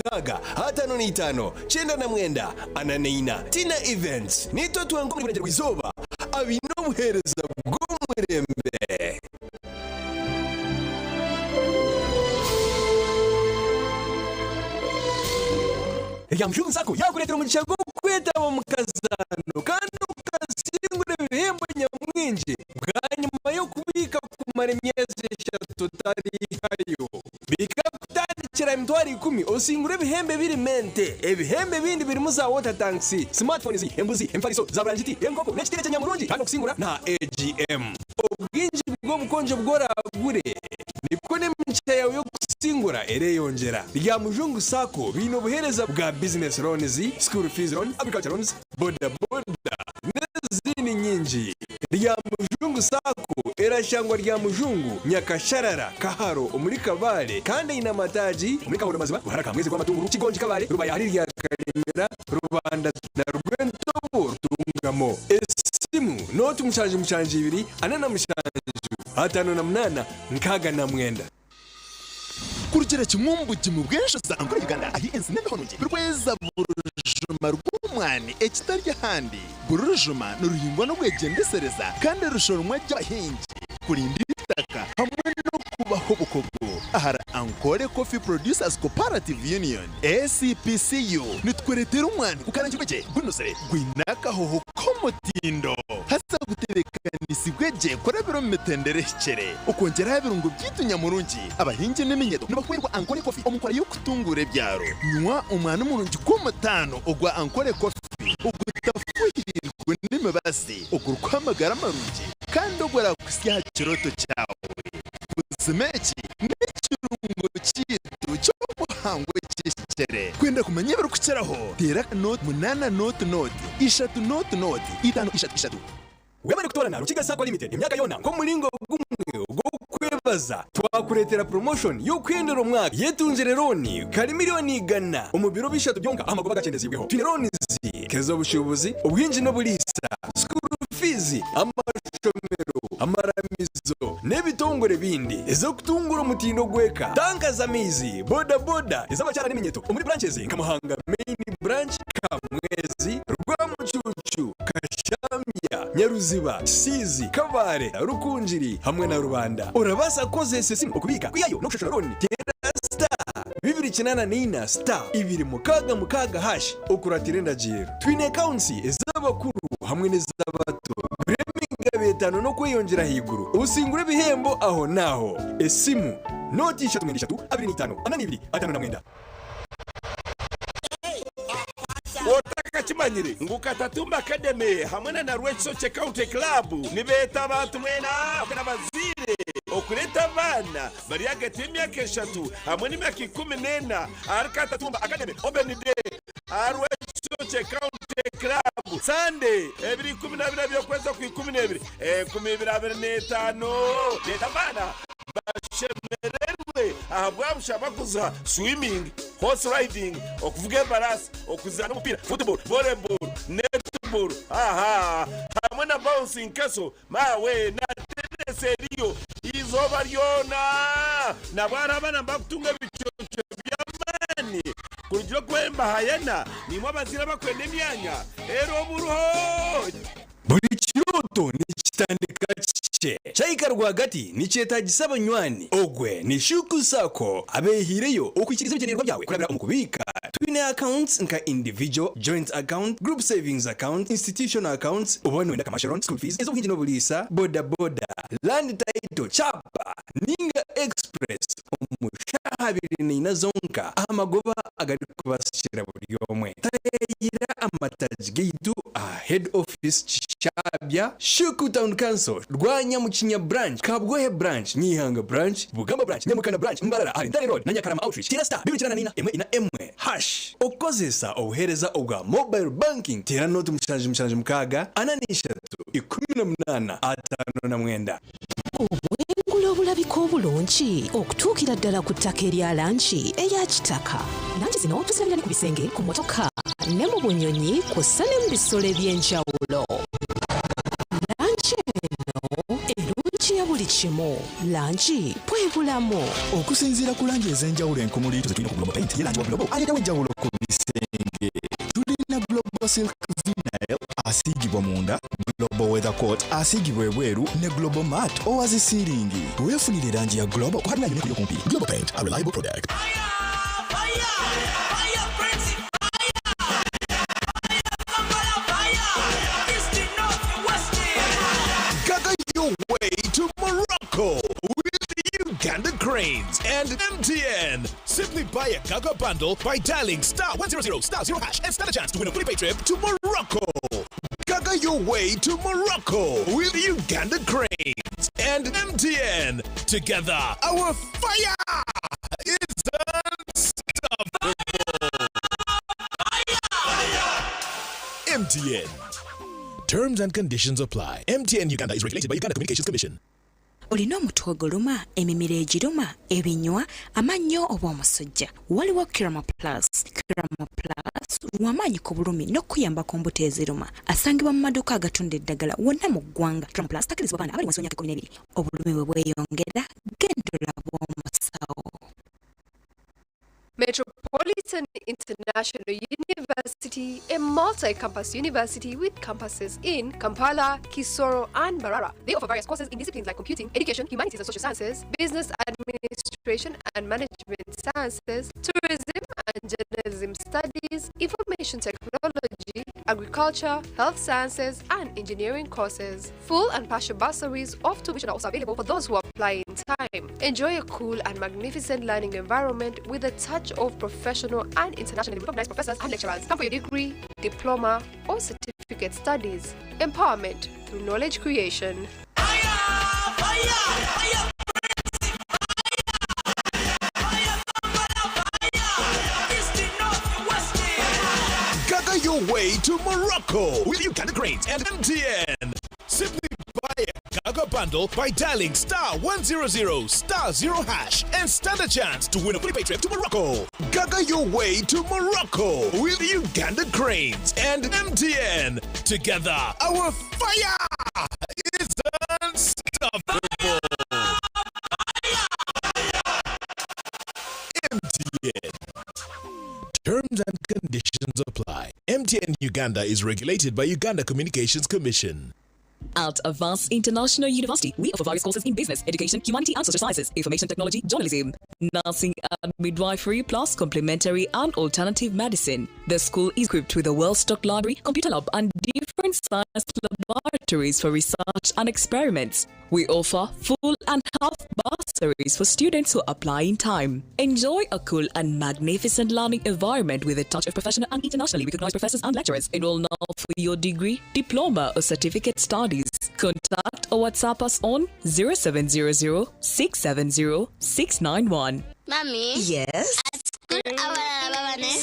55 99 44. Tina Events niitwe twenka omuri Burengyerwa Izooba abaine obuheereza bw'omurembe. Rya Mujungu Sacco yaakureetera omugisha gw'okwetaba omu kazaano kandi okasingura ebihembo nyamwingi bwanyima y'okubiika kumara emyezi eshatu otarihayo. Biika kutandikira 100,000 osingure ebihembo ebirimu ente. Ebihembo ebindi birimu za water tanks, smartphones, embuzi, emifariso, za burangiti, enkoko n'ekitiina ky'enyamurungi kandi okusingura n'aha AGM. Obwingi bw'obukonjo obu oraagure nikwo n'emigisha yaawe y'okusingura ereyongyera. Rya Mujungu Sacco baine obuheereza bwa business loans, school fees loan, agriculture loans, boda boda n'ezindi nyingi. Rya Mujungu Sacco erashangwa Rya Mujungu, Nyakasharara, Kaharo omuri Kabale kandi eine amataagi omuri Kahondo Maziba, Ruhara Kamwezi Rwamatunguru, Kigongi Kabale, Rubaya ahari Rya Karemera, Rubanda na Rwentobo Rutungamo. Esimu nooti 7 7 4 7 58 69.
Kurugira kimwe omu bugimu bw'enshozi za Ankole Uganda ahi ensi n'emiho nungi birikweza buri juma.
rujuma rw'omwani ekitari ahandi. Buri rujuma niruhingwa n'obwegyendesereza kandi rushoromwa gye abahingi kurinda eitaka hamwe n'okubaha obukugu. Ahari Ankole Coffee Producers Cooperative Union, ACPCU, nitukureetera omwani gukarangirwe gye, gunuzire, gwine akahoho k'omutindo haza gutebeekanisibwe gye kurabira omu mitendera ehikire. Okwongyera aha birungo byaitu nyamurungi, abahingi n'eminyeeto nibahwerwa Ankole Coffee omu nkora y'okutunguura ebyaro. Nywa omwani murungi gw'omutaano ogwa Ankole Coffee ogutafuhirirwe n'emibazi, ogurikuha amagara marungi kandi oguraakuhitsya aha kirooto kyawe. Buzima eki n'ekirungo kyaitu ky'obuhangwa ekihikire. Kwenda kumanya ebirikukiraho, teera nooti munaana nooti nooti ishatu nooti nooti itaano ishatu ishatu.
Webale kutoorana Rukiga Sacco Limited emyaka yoona nk'omuringo gumwe ogw'okukwebaza. Twakureetera promotion y'okuhendera omwaka. Yetungire looni kari milioni igana omu biro bishatu byonka aha magoba agakyendeziibweho. Twine looni zi nk'ez'obushuubuzi, obuhingi n'oburiisa, school fees, amashomero, amaramizo n'ebitongore ebindi, ez'okutungura omutindo gw'eka, tanka z'amaizi, boda boda, ez'abakyara n'eminyeto omuri branches nka Muhanga Main Branch, Kamwezi, Rwamucuucu, Kashambya, Nyaruziba, Kisiizi, Kabale, Rukungiri hamwe na Rubanda. Orabaasa kukozesa esimu okubiika, kwihayo n'okushashura looni. Teera star 284 star 266 hash okuratira endagiriro. Twine accounts ez'abakuru hamwe n'ez'abato. Gura emigabo etaano n'okweyongyera ahaiguru osingure ebihembo aho n'aho. Esimu, nooti ishatu mwenda ishatu, abiri n'eitaano, ana n'ibiri, ataano na mwenda.
Otakakimanyire ngu Katatumba Academy hamwe na Narwekisokye County Club nibeeta abantu mwena abazaire okureeta abaana bari ahagati y'emyaka eshatu hamwe n'emyaka 14 ahari Katatumba Academy Open Day aha Rwekisokye County Club Sunday ebiro 14 by'okwezi okwa 12 2025. Reeta abaana Bashemererwe ahabwa busha bakuza swimming, horse riding, okuvuga embaraasi, okuzaana omupiira, football, volleyball, netball, aha hamwe na bouncing castle maawe na tennis eriyo eizooba ryona. Nabwo hariho abaana nibakutunga ebiconco by'amaani kurugira okuba embahayana nimwe abazaire abakwenda emyanya eri oburuho.
Buri kirooto nikitandika kikye. Kyahika rwagati nikyetaagisa abanywani. Ogwe ni Shuku Sacco abeehaireyo okwikiriza ebigyendererwa byawe kurabira omu kubiika. Twine accounts nka individual, joint account, group savings account, institutional accounts, oba noyenda commercial loan, school fees, ez'obuhingi n'oburiisa, boda boda, land title, chapa, ninga express omu shaaha abiri naina zonka aha magoba agarikubasikira buri omwe. Tayayira amataagi gaitu aha Head Office Kishabya, Shuku Town Council, Rwanyamukinya Branch, Kabwohe Branch, Nyeihanga Branch, Bugamba Branch, Nyamukana Branch, Mbarara ahari Ntare Road na Nyakarama Outreach. Teera star bibiri kinaana naina emwe ina emwe hash. Okukozesa obuheereza obwa Mobile Banking, teera nooti mushanju mushanju mukaaga ana n'ishatu 18 59.
Obwengula obulabika obulungi okutuukira ddala ku ttaka erya langi eya kitaka. Langi zino tuzirabira ne ku bisenge, ku mmotoka ne mu bunyonyi kw'ossa ne mu bisolo eby'enjawulo. Langi eno erungiya buli kimu. Langi bwe bulamu.
Okusinziira ku langi ez'enjawulo enkumuliitu ze tulina ku Global Paint, ye langi wa Global aleetawo enjawulo ku bisenge. Tulina Global Silk Vinyl asiigibwa munda, Global Weather Coat asiigibwa ebweru ne Global Matte owa zi siiringi. Weefunire langi ya Global ku hardware yonna ekuli okumpi. Global Paint, a reliable product.
Gaga your way to Morocco with the Uganda Cranes and MTN. Simply buy a Gaga bundle by dialing star 100 star 0 hash and stand a chance to win a fully paid trip to Morocco. Gaga your way to Morocco with Uganda Cranes and MTN. Together, our fire is unstoppable. MTN. Terms and conditions apply. MTN Uganda is regulated by Uganda Communications Commission.
Olina omutwe oguluma, emimiro egiruma, ebinywa, amannyo oba omusujja? Waliwo Kirama Plus. Kirama Plus w'amaanyi ku bulumi n'okukuyamba ku mbuto eziruma. Asangibwa mu maduuka agatunda eddagala wonna mu ggwanga. Kirama Plus takkirizibwa baana abali wansi w'emyaka 12. Obulumi bwe bweyongera, genda olabe omusawo.
Metropolitan.
Eton International University, a multi-campus university with campuses in Kampala, Kisoro, and Mbarara. They offer various courses in disciplines like computing, education, humanities and social sciences, business administration and management sciences, tourism and journalism studies, information technology, agriculture, health sciences, and engineering courses. Full and partial bursaries of tuition are also available for those who apply in time. Enjoy a cool and magnificent learning environment with a touch of professional and internationally recognized professors and lecturers. Come for your degree, diploma, or certificate studies. Empowerment through knowledge creation.
Gaga your way to Morocco with Uganda Cranes and MTN. Simply buy a Gaga bundle by dialing star 100 star 0 hash and stand a chance to win a free trip to Morocco. Gaga your way to Morocco with Uganda Cranes and MTN. Together, our fire is unstoppable. MTN. Terms and conditions apply. MTN Uganda is regulated by Uganda Communications Commission.
At Avance International University, we offer various courses in business, education, humanity and social sciences, information technology, journalism, nursing and midwifery, plus complementary and alternative medicine. The school is equipped with a well-stocked library, computer lab, and different science laboratories for research and experiments. We offer full and half bursaries for students who apply in time. Enjoy a cool and magnificent learning environment with a touch of professional and internationally recognized professors and lecturers. Enroll now for your degree, diploma, or certificate studies. Contact or WhatsApp us on 0700 670 691.
Mommy?
Yes?
At school, abalala babane.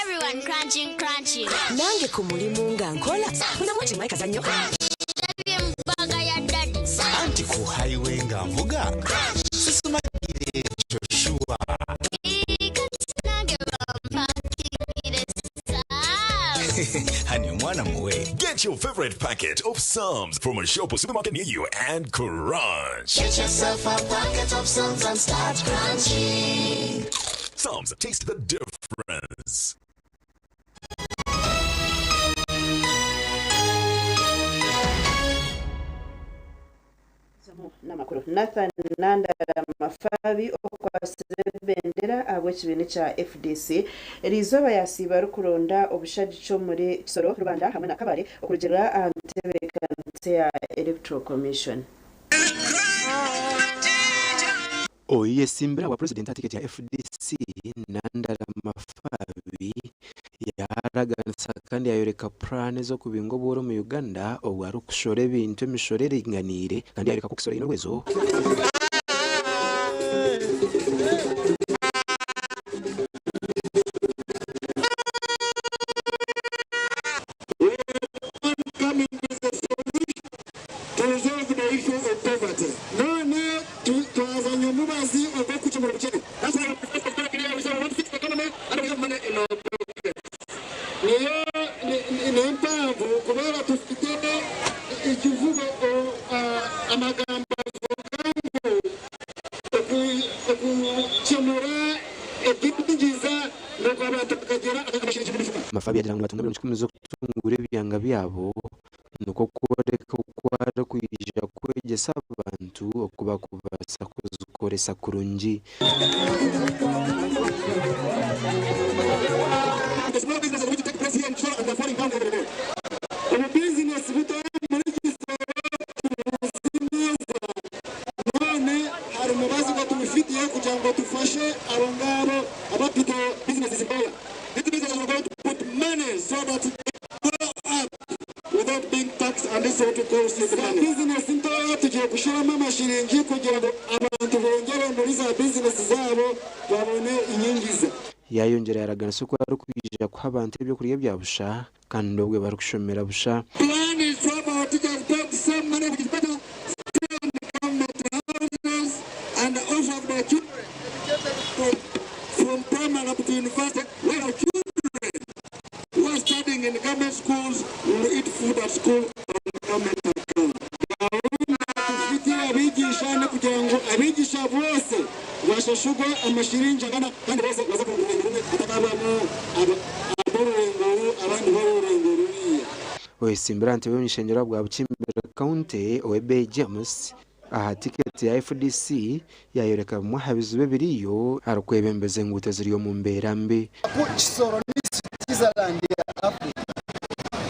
Everyone crunching, crunching.
Nange ku mulimu nga nkola munamu nti kazannyo
Ndabye mu bag ya daddy.
Anti ku highway nga nvuga sisumagire Joshua.
Kati nange bampakingire Psalms.
Hani omwana muwe.
Get your favorite packet of Psalms from a shop or supermarket near you and crunch.
Get yourself a packet of Psalms and start crunching.
Psalms, taste the difference.
N'amakuru Nathan Nandala Mafabi okwasize ebendera ahabw'ekibiina kya FDC eriizooba yasiiba arikuronda obushagico muri Kisoro, Rubanda hamwe na Kabale okurugiirira aha ntebeekanisa ya Electoral Commission.
Oyo yesimbira wa pulezidenti atiketi ya FDC Nandala Mafabi yaraganisa kandi yayoreka purani z'okubinga obworo omu Uganda obwo arikushora ebintu emishoro eringaniire kandi yayoreka ku Kisoro eine orwezo.
Coming with a solution to resolve the issue of poverty. None twazanye omubazi ogw'okukemura obukene. That's why we have clear we want to fix the economy and we have money in our pockets. Niyo niyo mpamvu kubera dufite ikivugo amagambo avuga ngo okukemura ebidindiza nuko abantu bakagira agashinja mu mifuka.
Mafabi yagira ngu nibatunga 1,000,000 z'okutungura ebyanga byabo nikwo kworeka oku arikwija kwegyesa abantu oku bakubaasa kuzikoresa kurungi.
The small business which take place here in Kisoro and the foreign country every day. Ubu business butoya muri Kisoro tubuzi neza. None hari umubazi ngo tubifitiye kugira ngo dufashe abo ngabo abafite business ntoya. This business is going to put money so that it go up without being taxed and this is what we call seed money. Business ntoya tugiye gushyiramo amashiringi kugira ngo abantu bongere muri za business zabo babone inyingiza.
Yayongyera yaraganisa oku arikwija kuha abantu ebyokurya bya busha kandi obwe barikushomera busha.
Plan is to have our teachers paid some money which is better from the government houses and also have their children from primary up to university, where our children who are studying in government schools will eat food at school on government account. Gahunda tufitiye abigisha no kugira ngo abigisha bose bashashurwe amashiringi. nijangana kandi bose baza ku rurengo rumwe atakabamo ab'orurengo oru abandi b'orurengo ruriya.
Oyesimbira ntebe omunyishengyero bwa Bukimbira County Owebei James aha tiketi ya FDC yayoreka bimwe aha bizibu ebiriyo arikwebembeza enguuto eziri omu mbeera mbi.
Ku Kisoro ni Switzerland ya Africa,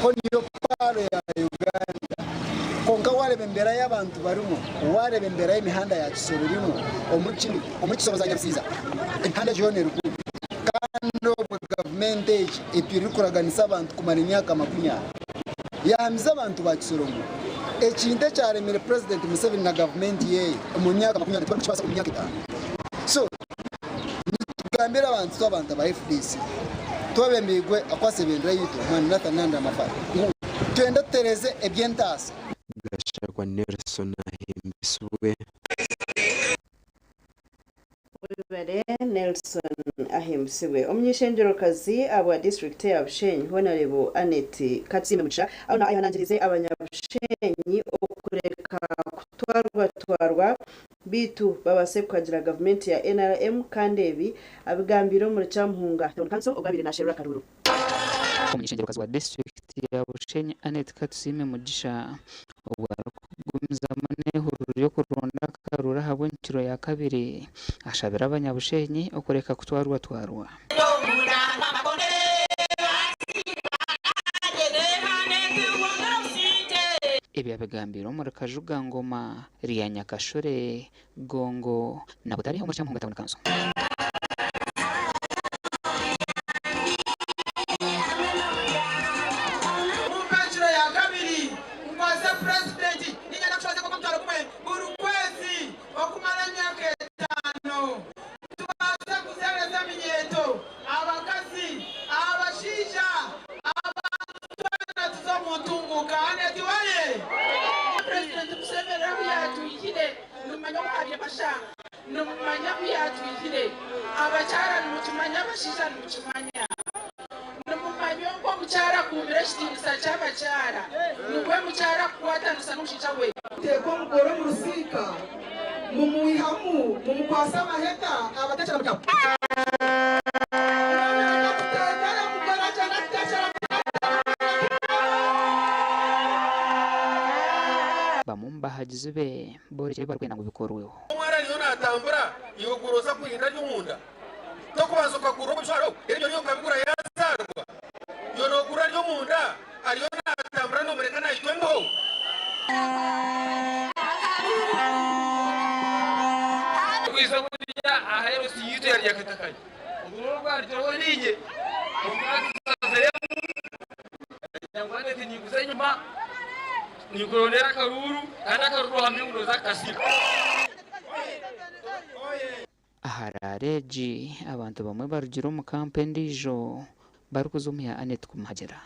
ho niyo Paalo ya Uganda. Kwonka waareba embeera y'abantu barimu, waareba embeera y'emihanda ya Kisoro erimu, omuri Kisoro za Nyarusiza, emihanda egyo yoona eri kubi. Kandi obwo gavumenti egi etwire erikuraganisa abantu kumara emyaka 20. Yaahamiza abantu ba Kisoro ngu ekintu ekyaremire Purezidenti Museveni na gavumenti ye omu myaka 20 tibarikukibaasa omu myaka etaano. So nitugambira abantu itwe abantu aba FDC twebembeirwe akwatse ebendera yaitu Omwami Nathan Nandala Mafara ngu twende tutereeze eby'entaasa.
Gashakwa Nelson ahimbisibwe.
Webare Nelson Ahimbisibwe. Omuny'eishengyerokazi ahabwa disiturikiti eya Bushenyi Honarebo Annet Katsiime Mugisha aho ayehanangiriize abanyabushenyi okureka kutwarwatwarwa beitu babaase kuhagira gavumenti ya NRM kandi ebi abigambiire omuri Kyamuhunga Town Council obu abaire nasherura akaruuru.
Omuny'eishengyerokazi wa disiturikiti ya Bushenyi Annet Katusiime Mugisha obwo arikugumizamu n'ehururu y'okuronda akaruuru ahabw'enkiro ya kabiri ashabire abanyabushenyi okureka kutwarwatwarwa. Ebi abigambiire omuri Kajuga Ngoma rya Nyakashure, Gongo na Butare omuri Kyamuhunga Town Council.
Mumpe enkiro ya kabiri nkwase Purezidenti. Niinyenda kushohoza enkoko 10,000 buri kwezi okumara emyaka etaano. Tubaase kuzeereza eminyeeto, abakazi, abashaija, abantu twena tuze omu ntunguuka. Annet waye!
Purezidenti Museveni ahu yaatwihire nimumanya oku ari basha, nimumanya ahu yaatwihire. Abakyara nimukimanya, abashaija nimukimanya. Nimumanya oku omukyara akuumire ekitiinisa ky'abakyara, nikwo omukyara akukwatanisa n'omushaija we.
Muteeka omugore omu rusiika, mumwihamu, mumukwasa amahega, abatekyera mutya.
Bamwe omu bahagizi be boorekire ebi barikwenda ngu bikorweho.
Omwana ariyo natambura, iwe ogura oza kurinda ari omunda. Tokubanza okagura omujwaro, ebyo byo okabigura yazaarwa. Iwe nogura ari omunda, ariyo natambura nomureka nahitwa embeho.
Kwija buriya aha LC yitu ya Ryakatakanya. Obururu bwarugirweho ninye. Omwaka nangwa neti ninguza enyima ninkurondera akaruuru kandi akaruuru hamwe ngu noza kukasiima.
Aha raara egi, abantu bamwe barugire omu kampu endiijo barikuza omu ya Annet kumuhagira.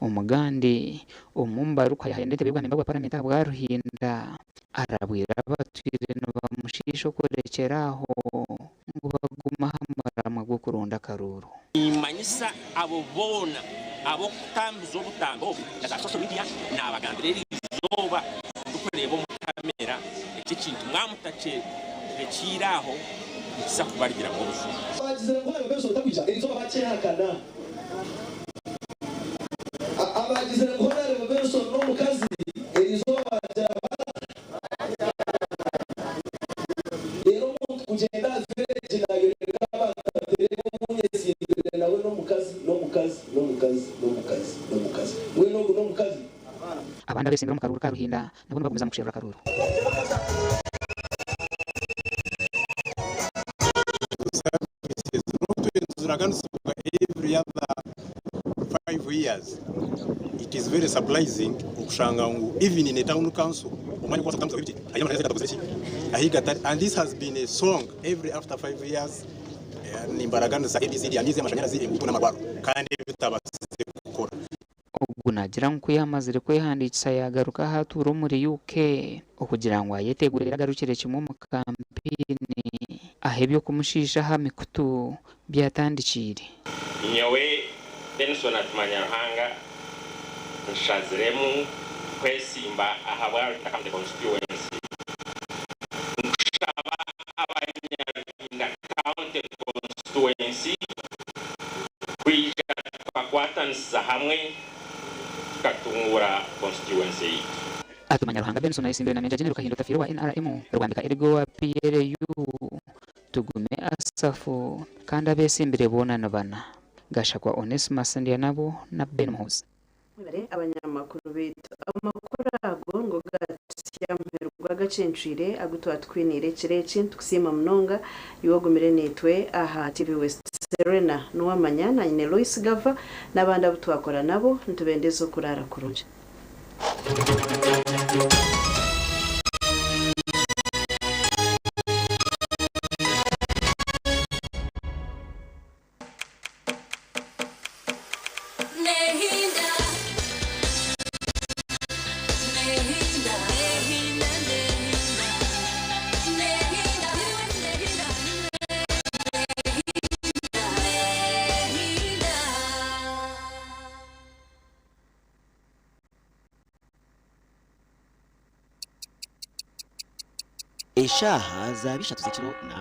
Omugandi omwe omu barikuhayahayana entebe y'obwamemba bwa paramenti ahabwa Ruhinda arabwire abatwire nibamushiisha okurekyera aho ngu bagume aha muramwa gw'okuronda akaruuru.
Nimmanyisa abo boona ab'okutambuza obutambi obu na za social media, naabagambira eri izooba ndikureeba omu kamera, eki ekintu mwamutakirekiire aho nikiza kubarugiramu obuzibu.
Abagizire ngu Honourable Benson takwija erizooba bakyehakana. Abagizire ngu Honourable Benson n'omukazi erizooba bagira bata? Reero omuntu kugyenda aha village nayoreka abantu ati reeba owunyesimbire nawe n'omukazi, n'omukazi, n'omukazi, n'omukazi, n'omukazi. Mbwenu ogu n'omukazi?
Abandi abeesimbire omu karuuru ka Ruhinda nabo nibagumizamu kusherura akaruuru.
Ziraganisibwa every other 5 years. It is very surprising okushanga ngu even in a town council omwanya ogwo kubaasa kutambuza biki haine amashanyarazi agatakozire ki ahi gatari and this has been a song every after 5 years nimbaraganisa ABCD amaizi, amashanyarazi, enguuto n'amarwariro kandi bitabaasize kukora.
Ogu naagira ngu ku yaamazire kwehandiikisa yaagaruka ahu atuura omuri UK okugira ngu ayetegure reero agarukire kimwe omu kampeyini ahu eby'okumushiisha aha mikutu byatandikiire.
Nyowe Benson Atumanya Ruhanga nshaziremu kwesimba ahabwa Ruhinda County Constituency. Nkushaba abanyaruhinda County Constituency kwija tukakwatanisiza hamwe tukatungura constituency yaitu.
Atumanya Ruhanga Benson ayesimbire na Major General Kahinda Otafiire owa NRM, Rwambika Erigo owa PLU, Tugume Asafu kandi abesimbire boona ni bana, Gashakwa Onesmus Ndyanabo na Ben Muhoozi.
Mwebare abanyamakuru baitu. Amakuru ago nigo gatuhitsya aha muheru gw'agacencwire agu twatwiniire ekiro eki. Nitukusiima munonga iwe ogumire naitwe aha TV West. Serena Nuwamanya na nyine Loyce Gava n'abandi abu twakora nabo, nitubendeza okuraara kurungi.
Nehinda. Nehinda. Nehinda. Nehinda. Nehinda. Nehinda.
Eshaaha zaaba ishatu z'ekiro na.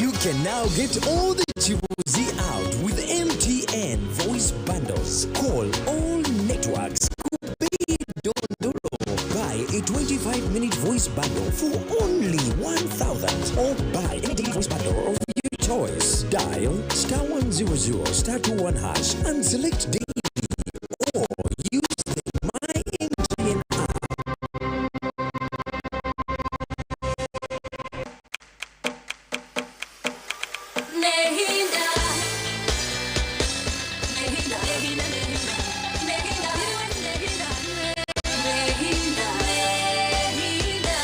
You can now get all the Chibuzi out with MTN voice bundles. Call all networks. Kupe Dondolo. Buy a 25-minute voice bundle for only 1,000 or buy any daily voice bundle of your choice. Dial star 100 star 21 hash and select daily or use the My MTN app.
Nehinda. Nehinda. Nehinda. Nehinda. Nehinda. Nehinda. Nehinda.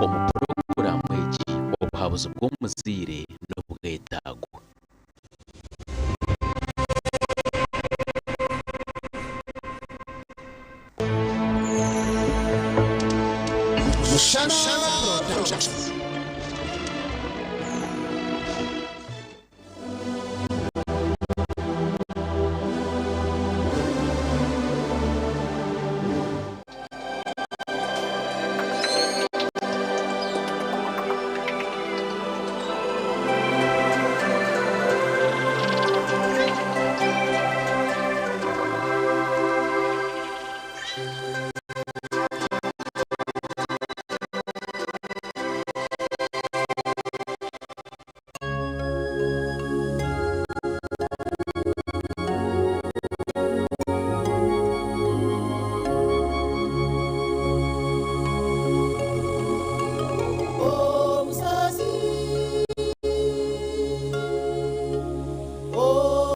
Omu puroguraamu egi, obuhabuzi bw'omuzaire n'obwetaago.